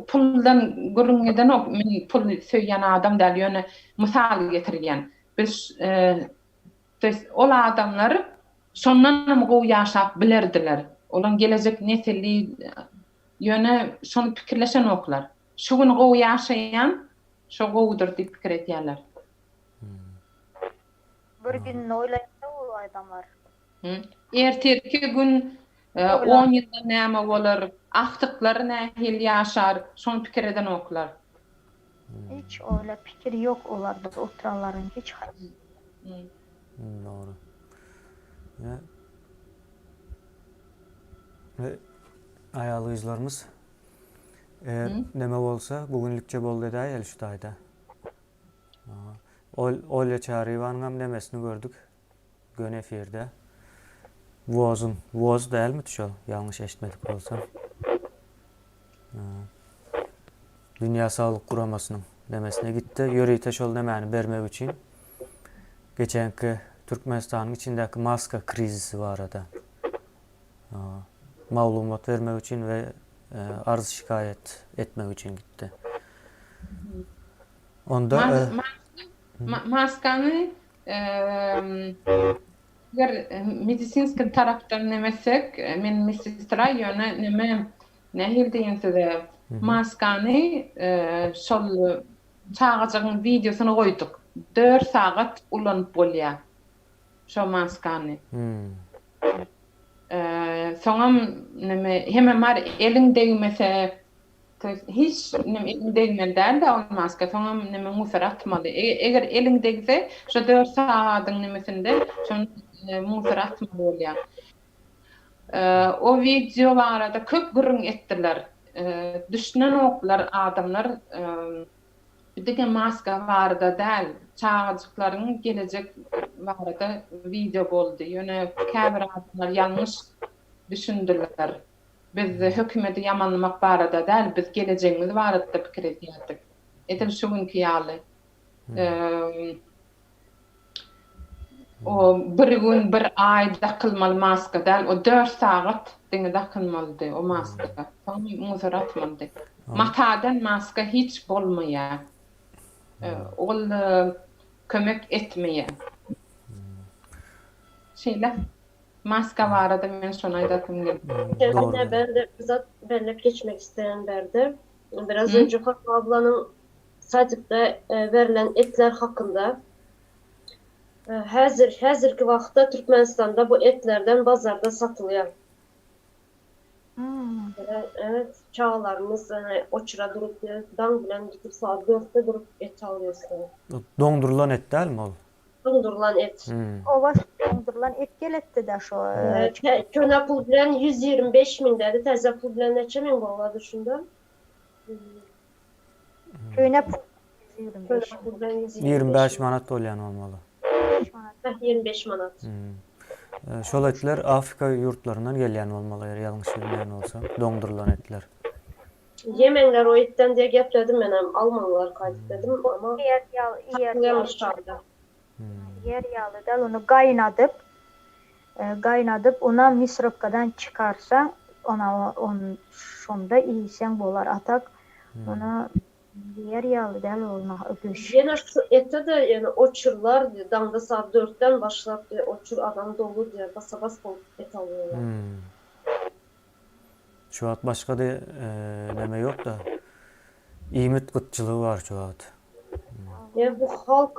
Puldan gürrüň edenok, men pul söýýän adam däl, ýöne mysal getirýän. Biz to ýest ol adamlar şondanam gowy ýaşap bilerdiler. Olaň gelejek nesili ýöne şony pikirleşenoklar. Şu gün gowy ýaşaýan şo gowudyr diýip pikir edýärler. Bir gününi oýlaýanda ol adamlar. Ertirki gün on ýyldan näme bolar, agtyklary nähili ýaşar, şony pikir edenoklar. Hiç oýla pikir ýok olarda oturanlaryň hiç haýsysynda. Dogry. Ýa aýal gyzlarymyz eger neme bolsa bu günlükçe boldy edäýeli şu taýda. Ol Olýa Çaryýewanyňam nemesini gördük. Göni efirde. Wozuň, woz dälmidi şol? Ýalňyş eşitmedik bolsam. Dünýä Saglyk Guramasynyň nemesine gitdi. Ýörite şol nemäni bermek üçin. Geçenki Türkmenistanyň içindäki maska krizisi barada maglumat bermek üçin we. Arz-şikaýat etmek üçin gitdi. Onda Maskany eger medisinskiý tarapdan neme etsek, men medsestra ýöne neme nähili diýen size, maskany şol çagajygyň wideosyny goýduk. Dört sagat ulanyp bolýar şo maskany. Soňam neme hemem bar eliň degmese to ýest hiç neme eliň degmeli dälde ol maska soňam neme musor atmaly. Eger eliň degse şo dört sagadyň nemesinde şony musor atmaly bolýar. O wideo barada köp gürrüň etdiler. Düşünenoklar adamlar Diňe maska barada däl, çagajyklaryň gelejek barada wideo boldy. Ýöne käbir adamlar ýalňyş düşündiler. Biz hökümeti ýamanlamak barada däl, biz gelejegimiz barada pikir edýärdik. Edil şu günki ýaly. O bir gün, bir aý dakylmaly maska däl, o dört sagat diňe dakynmalydy o maska. Soň musor atmalydy. Matadan maska hiç bolmaýar. Ol kömek etmeýär. Şeýle. Maska barada men şony aýdasym geldi. Ine bende bir zat belläp geçmek isleýän bärde. Biraz önce Fatma ablanyň Sadikde berlen etler hakynda. Häzir häzirki wagtda Türkmenistanda bu etlerden bazarda satylýar. Evet, çagalarymyz oçura durup daň bilen gidip saat dörtde durup et alýarlar. Doňdurylan et dälmi ol? Doňdurylan et. Oba doňdurylan et geletdi-de şo. Köne pul bilen 125 müň dedi, täze pul bilen näçe müň bolady şunda? Köne pul 125. 25 manat bolýan bolmaly. 25 manat. Şol etler Afrika ýurtlaryndan gelýän bolmaly eger ýalňyş bilmeýän bolsam, doňdurylan etler. Ýemeňler o etden diýe gepledim menem almaňlar gaýdyp dedim ama satylýamyş çarda. Ýer ýaly däl ony gaýnadyp gaýnadyp onam misrobkadan çykarsaň ona on şonda iýseň bolar a tak ony ýer ýaly däl ol göş. Ýene şu ete-de ýene oçurlar diýýär daňda saat dörtden başlap diýýär oçur adam dolu diýýär basa-bas bolup et alýarlar. Şu wagt başga-da neme ýok-da iýmit gytçylygy bar şu wagt. Ýa bu halk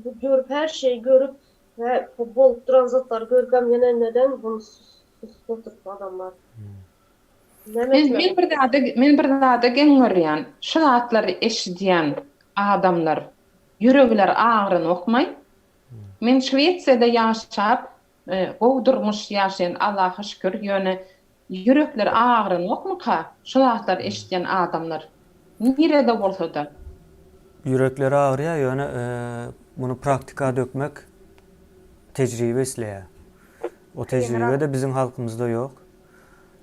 bu görüp her şeyi görüp we bu bolup duran zatlary görüpem ýene neden bunu susup oturyp adamlar. Näme Men men bir zada men bir zada geň görýän. Şu zatlary eşidýän adamlar ýüregleri agranokmaý. Men Şwesiýada ýaşap gowy durmuş ýaşaýan Allaha şükür ýöne ýürekleri agranokmyka şu zatlary eşidýän adamlar nirede bolsada. Ýürekleri agyrýar ýöne muny praktika dökmek tejribe isleýär. O tejribe-de biziň halkymyzda ýok.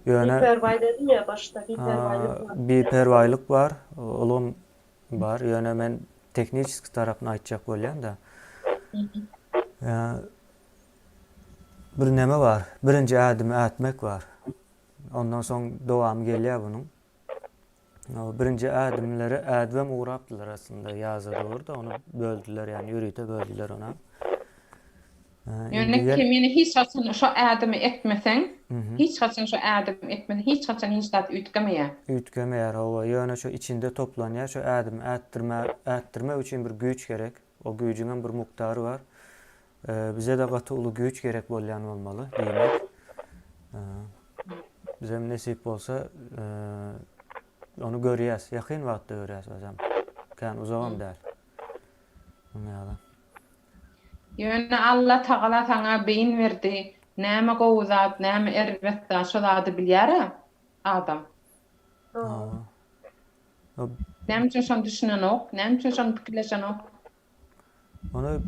Ýöne Biperwaý dedim ýa başda biperwaýlyk bar. Biperwaýlyk bar olam bar ýöne men tehniçeski tarapyny aýtjak bolýan-da. Bir neme bar, birinji ädimi ätmek bar. Ondan soň dowamy gelýär bunuň. Birinji ädimleri ädibem ugrapdylar aslynda ýaza dogry-da ony böldüler ýagny ýörite böldüler ony. Ýöne kemine hiç haçan şo ädimi etmeseň, hiç haçan şo ädimi etmeseň hiç haçan hiç zat üýtgemeýär. Üýtgemeýär hawa, ýöne şo içinde toplanýar şo ädimi ätdirme ätdirmek üçin bir güýç gerek. O güýjüňem bir mukdary bar. Bize-de gaty uly güýç gerek bolýan bolmaly, diýmek. Bizem nesip bolsa, ony görýäs, ýakyn wagtda görýäs özem. Kän uzagam däl. Munuň ýaly. Ýöne Alla Tagala saňa beýin berdi, näme gowy zat, näme erbet zat, şo zady bilýär-ä adam. Hawa. Näme üçin şony düşünenok, näme üçin şony pikirleşenok? Ony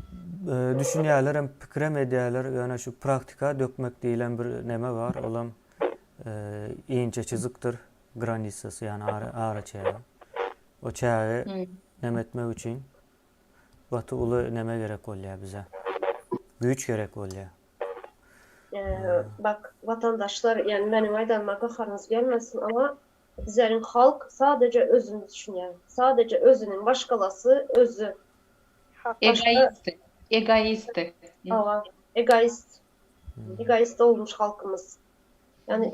düşünýärler hem pikirem edýärler, ýöne şu praktika dökmek diýlen bir neme bar, olam inçe çyzykdyr, granisasy, ýagny ara, ara çägi. O çägi neme etmek üçin gaty uly neme gerek bolýar bize. Güýç gerek bolýar. Bak, watandaşlar, ýani meniň aýdanyma gaharyňyz gelmesin, amma. Bizleriň halk sadece özüni düşünýär. Sadece özüniň maşgalasy, özü. Egoist. Egoist. Hawa, egoist. Egoist olmuş halkymyz. Yani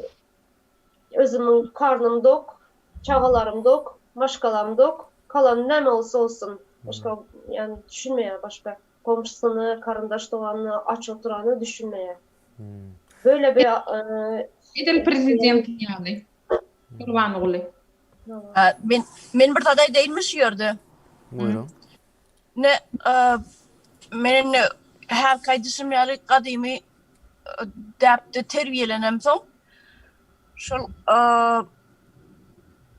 özümiň karnym dok, çagalarym dok, maşgalam dok, kalan näme bolsa olsun. Başga yani düşünmeýär başga. Komşusyny, karyndaş doganyny, aç oturany düşünmeýär. Böyle bir Edil prezident ýaly. Gurbanguly. Men men bir zat aýdaýynmy şu ýerde? Buýruň. Ne men indi häzirki aýdyşym ýaly gadymy däpde terbiýelenemsoň şol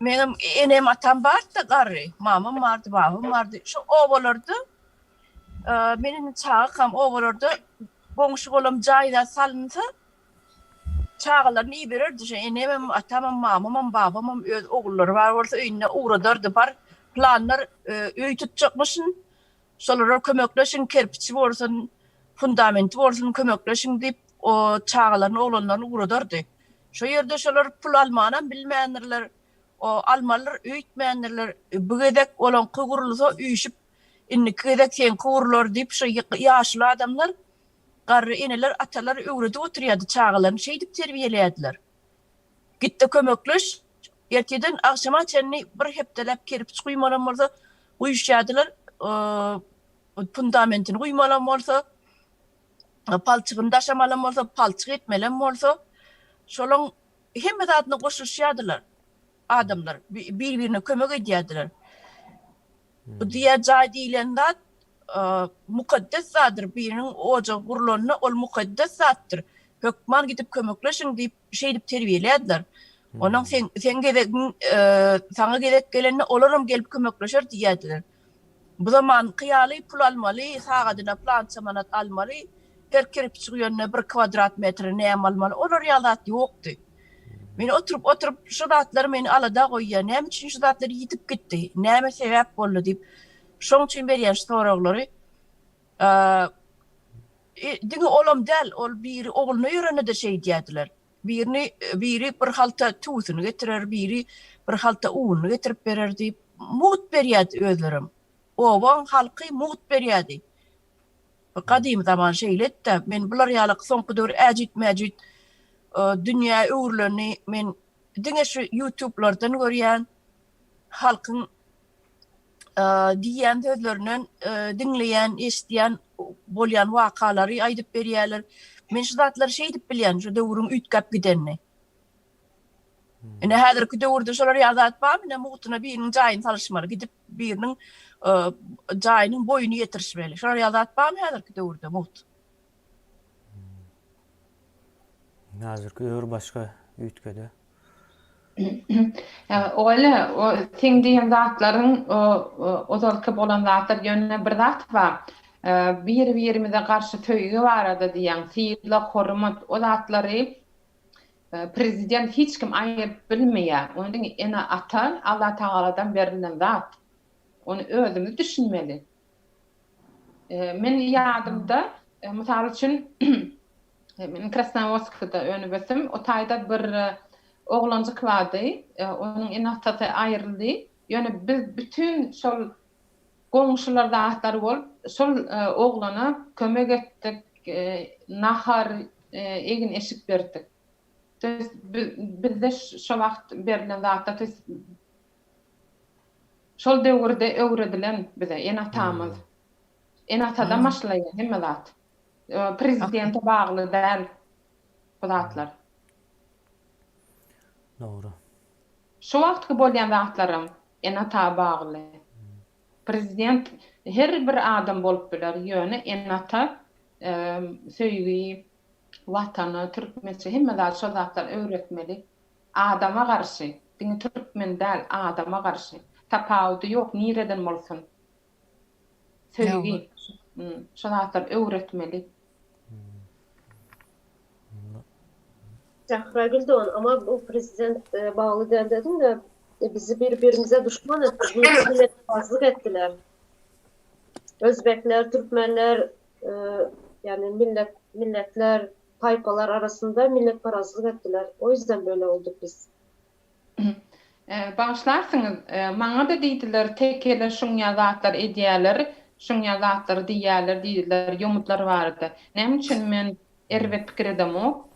meňem enem atam bardy-da garry, mamam bardy, babam bardy. Şo obalarda Men indi çagakam obalarda goňşy-golam jaý-zat salynsa, çagalaryny ibererdi. Şo enemem, atamam, mamamam, babamam öz ogullary bar bolsa öýüne ugradardy. Bar, pylanlar öý tutjakmyşyn, şolara kömekleşiň, kerpiçi bolsun, fundamenti bolsun, kömekleşiň diýip, o çagalaryny, oglanlaryny ugradardy. Şo ýerde şolar pul almanam bilmändirler, o almalyr öýtmändirler. Bu gezek olaňky gurulsa üýşüp Indiki gezek seňki urlar diýip, şu ýaşuly adamlar, garry eneler, atalar öwredip oturýardy, çagalaryny şeýdip terbiýeleýärdiler. Git-de kömekleş, ertirden agşama çenli bir hepdeläp kerpiç guýmalam bolsa, guýuşýardylar, fundamentini guýmalam bolsa, palçygyny daşamalam bolsa, palçyk etmelem bolsa, şolaň hemme zadyna goşulyşýardylar adamlar, bir-birine kömek edýärdiler. Bu diýä jaý diýlen zat mukaddes zatdyr. Biriniň ojagy gurlanda ol mukaddes zatdyr. Hökman gidip kömekleşiň diýip şeýdip terbiýelärdiler. Onuň sen seň gezegiň saňa gezek gelende olaram gelip kömekleşer diýýärdiler. Bu zamanky ýaly pul almaly, sagadyna pylança manat almaly, her kerpiç guýanda bir kwadrat metre näme almaly, olar ýaly zat ýokdy. Men oturyp oturyp şu zatlar meni alada goýýar, näme üçin şu zatlar ýitip gitdi, näme sebäp boldy diýip, şoň üçin berýän şu soraglary. Diňe olam däl, ol biri ogluna ýörende-de şeýdýärdiler. Birini biri bir halta tüwüsini getirer, biri bir halta ununy getirip berer diýip, mugt berýärdi özlerem. Obaň halky mugt berýärdi. Gadymy zaman şeýledi-dä. Men bular ýaly soňky döwür äjit-mäjit dünýä öwrüleni men diňe şu ýutublardan görýän, halkyň diýýän sözlerinden diňleýän, eşidýän bolýan wakalary aýdyp berýärler. Men şu zatlary şeýdip bilýän, şu döwrüň üýtgäp gidenini. Ine häzirki döwürde şolar ýaly zat barmy? Ine mugtuna biriniň jaýyny salyşmaly, gidip biriniň jaýynyň boýuny ýetirişmeli. Şolar ýaly zat barmy häzirki döwürde mugt? Häzirki döwür başga üýtgedi. Öyle, o seň diýen zatlaryň ozalky bolan zatlar ýöne bir zat bar. Bir-birimize garşy söýgi barada diýýäň, sylag, hormat, o zatlary prezident hiç kim aýyryp bilmeýär. Ony diňe ene-ata, Allatagaladan berlen zat. Ony özümiz düşünmeli. Men ýadymda, mysal üçin, men Krasnowodskda önüp ösdüm. O taýda bir oglanjyk bardy. Onuň ene-atasy aýryldy. Ýöne biz bütin şol goňşular zatlar bolup, şol oglana kömek etdik, nahar, egin-eşik berdik. To ýest bizde şo wagt berlen zatlar, to ýest Şol döwürde öwredilen bize ene-atamyz. Ene-atadan başlaýar hemme zat. Prezidente bagly däl bu zatlar. Dogry. Şu wagtky bolýan zatlaram ene-ata bagly. Prezident her bir adam bolup biler, ýöne ene-ata söýgi, watana, türkmençe hemme zat şol zatlary öwretmeli. Adama garşy, diňe türkmen däl, adama garşy. Tapawudy ýok, nireden bolsun. Söýgi, şo zatlary öwretmeli. Sähra Güldogan, ama bu prezident bagly däl dediň-de, bizi bir-birimize duşman etdi, milletparazlyk etdiler. Özbekler, türkmenler, ýagny millet, milletler Taýpalar arasynda milletparazlyk etdiler. O ýüzden böyle olduk biz. Bagyşlarsyňyz, maňa-da diýdiler, tekeler şuňňa zatlar edýäler, şuňňa zatlar diýýäler diýdiler ýomutlar barada. Näme üçin men erbet pikir edemok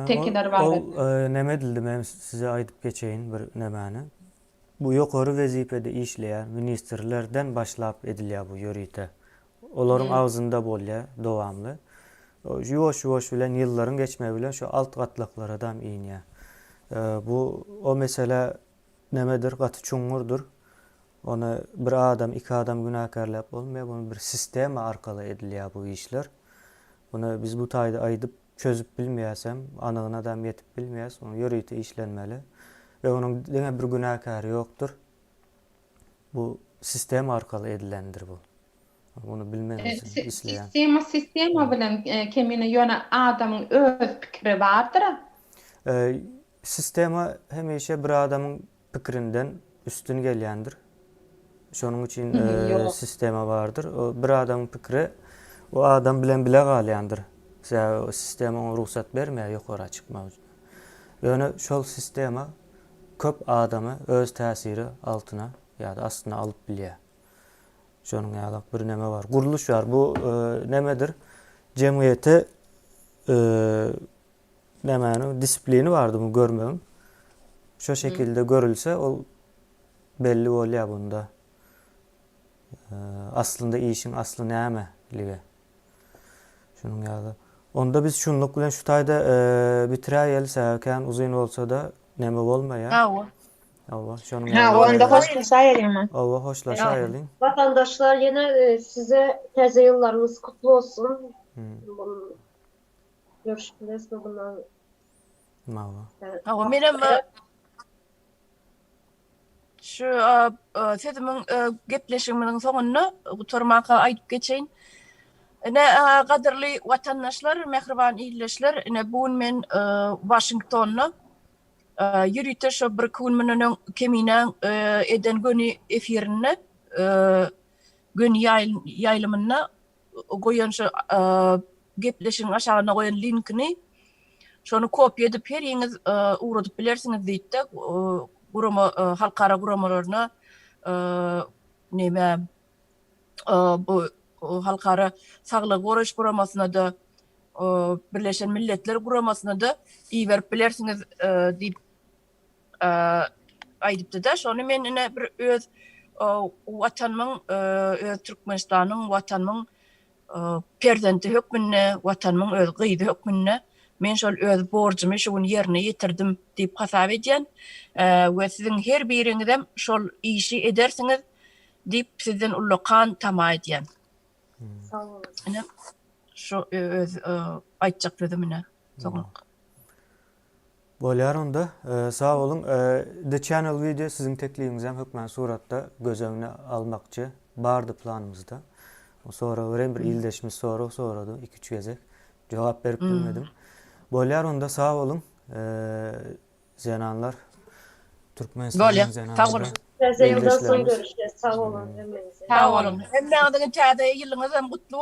tekeler barada? Ol neme edildi men size aýdyp geçeýin bir nemäni. Bu ýokary wezipede işleýän ministrlerden başlap edilýär bu ýörite. Olaryň agzynda bolýar dowamly. Ýuwaş-ýuwaş bilen ýyllaryň geçmegi bilen şu alt gatlaklara-dam inýär. Bu o mesele nemedir, gaty çuňňurdyr. Ony bir adam, iki adam günäkärläp bolmaýar. Muny bir sistema arkaly edilýär bu işler. Muny biz bu taýda aýdyp çözüp bilmeýäsem, anygyna-dam ýetip bilmeýäs. Ony ýörite işlenmeli. We onuň diňe bir günäkäri ýokdur. Bu sistema arkaly edilendir bu. Muny bilmegiňizi isleýän. Sistema sistema bilen Kemine ýöne adamyň öz pikiri bardyra. Sistema hemişe bir adamyň pikirinden üstün gelýändir. Şonuň üçin sistema bardyr. O bir adamyň pikiri o adam bilen bile galýandyr. Sebäbi o sistema oňa rugsat bermeýär ýokara çykmak üçin. Ýöne şol sistema köp adamy öz täsiri altyna ýa-da astyna alyp bilýär. Şonuň ýaly bir neme bar. Gurluş bar. Bu nemedir? Jemgyýete nämäniň disiplini bardy bu görmegiň. Şo şekilde görülse ol belli bolýar bunda. Aslynda işiň asly näme lige. Şunuň ýaly. Onda biz şunluk bilen şu taýda bitiräýeli, sebäbi kän uzyn bolsa-da neme bolmaýar. Hawa. Hawa, şonuň ýaly. Hawa, onda hoşlaşaýalyň. Hawa, hoşlaşaýalyň. Watandaşlar ýene size täze ýyllaryňyz kutly bolsun. Görüşüp bileris bundan. Hawa. Hawa, menem Şu sözümiň gepleşigimiziň soňunda gutarmaka aýdyp geçeýin. Ine, gadyrly watandaşlar, mähriban ildeşler, ine bu gün men Waşingtonda ýörite şo birki gün mundan öň Keminäň eden göni efirinde, göni ýaýlymynda goýan şo gepleşigiň aşagyna goýan linkini şony kopiýa edip heriňiz ugradyp bilersiňiz diýipdi gurama halkara guramalaryna neme bu halkara saglygy goraýyş guramasyna-da Birleşen Milletler Guramasyna-da iberip bilersiňiz diýip aýdypdy-da, şony men ine bir öz Watanymyň, öz Türkmenistanyň, Watanymyň perzenti hökmünde, Watanymyň öz gyzy hökmünde men şol öz borjumy şu gün ýerine ýetirdim diýip hasap edýän we siziň her biriňizem şol işi edersiňiz diýip sizden ullakan tama edýän. Sag boluň. Ine şu öz aýtjak sözüm ine soňluk. Bolýar onda. Sag boluň. The Channel Video siziň teklibiňizem hökman suratda göz öňüne almakçy. Bardy planymyzda. Sorag beren bir ildeşimiz sorag sorady iki-üç gezek. Jogap berip bilmedim. Bolýar onda sag boluň. Zenanlar. Türkmenistanyň zenanlary. Sag boluň. Täze ýyldan soň görüşýäs. Sag boluň hemmäňize. Sag boluň. Hemmäňiziň täze ýylyňyzam gutly bolsun.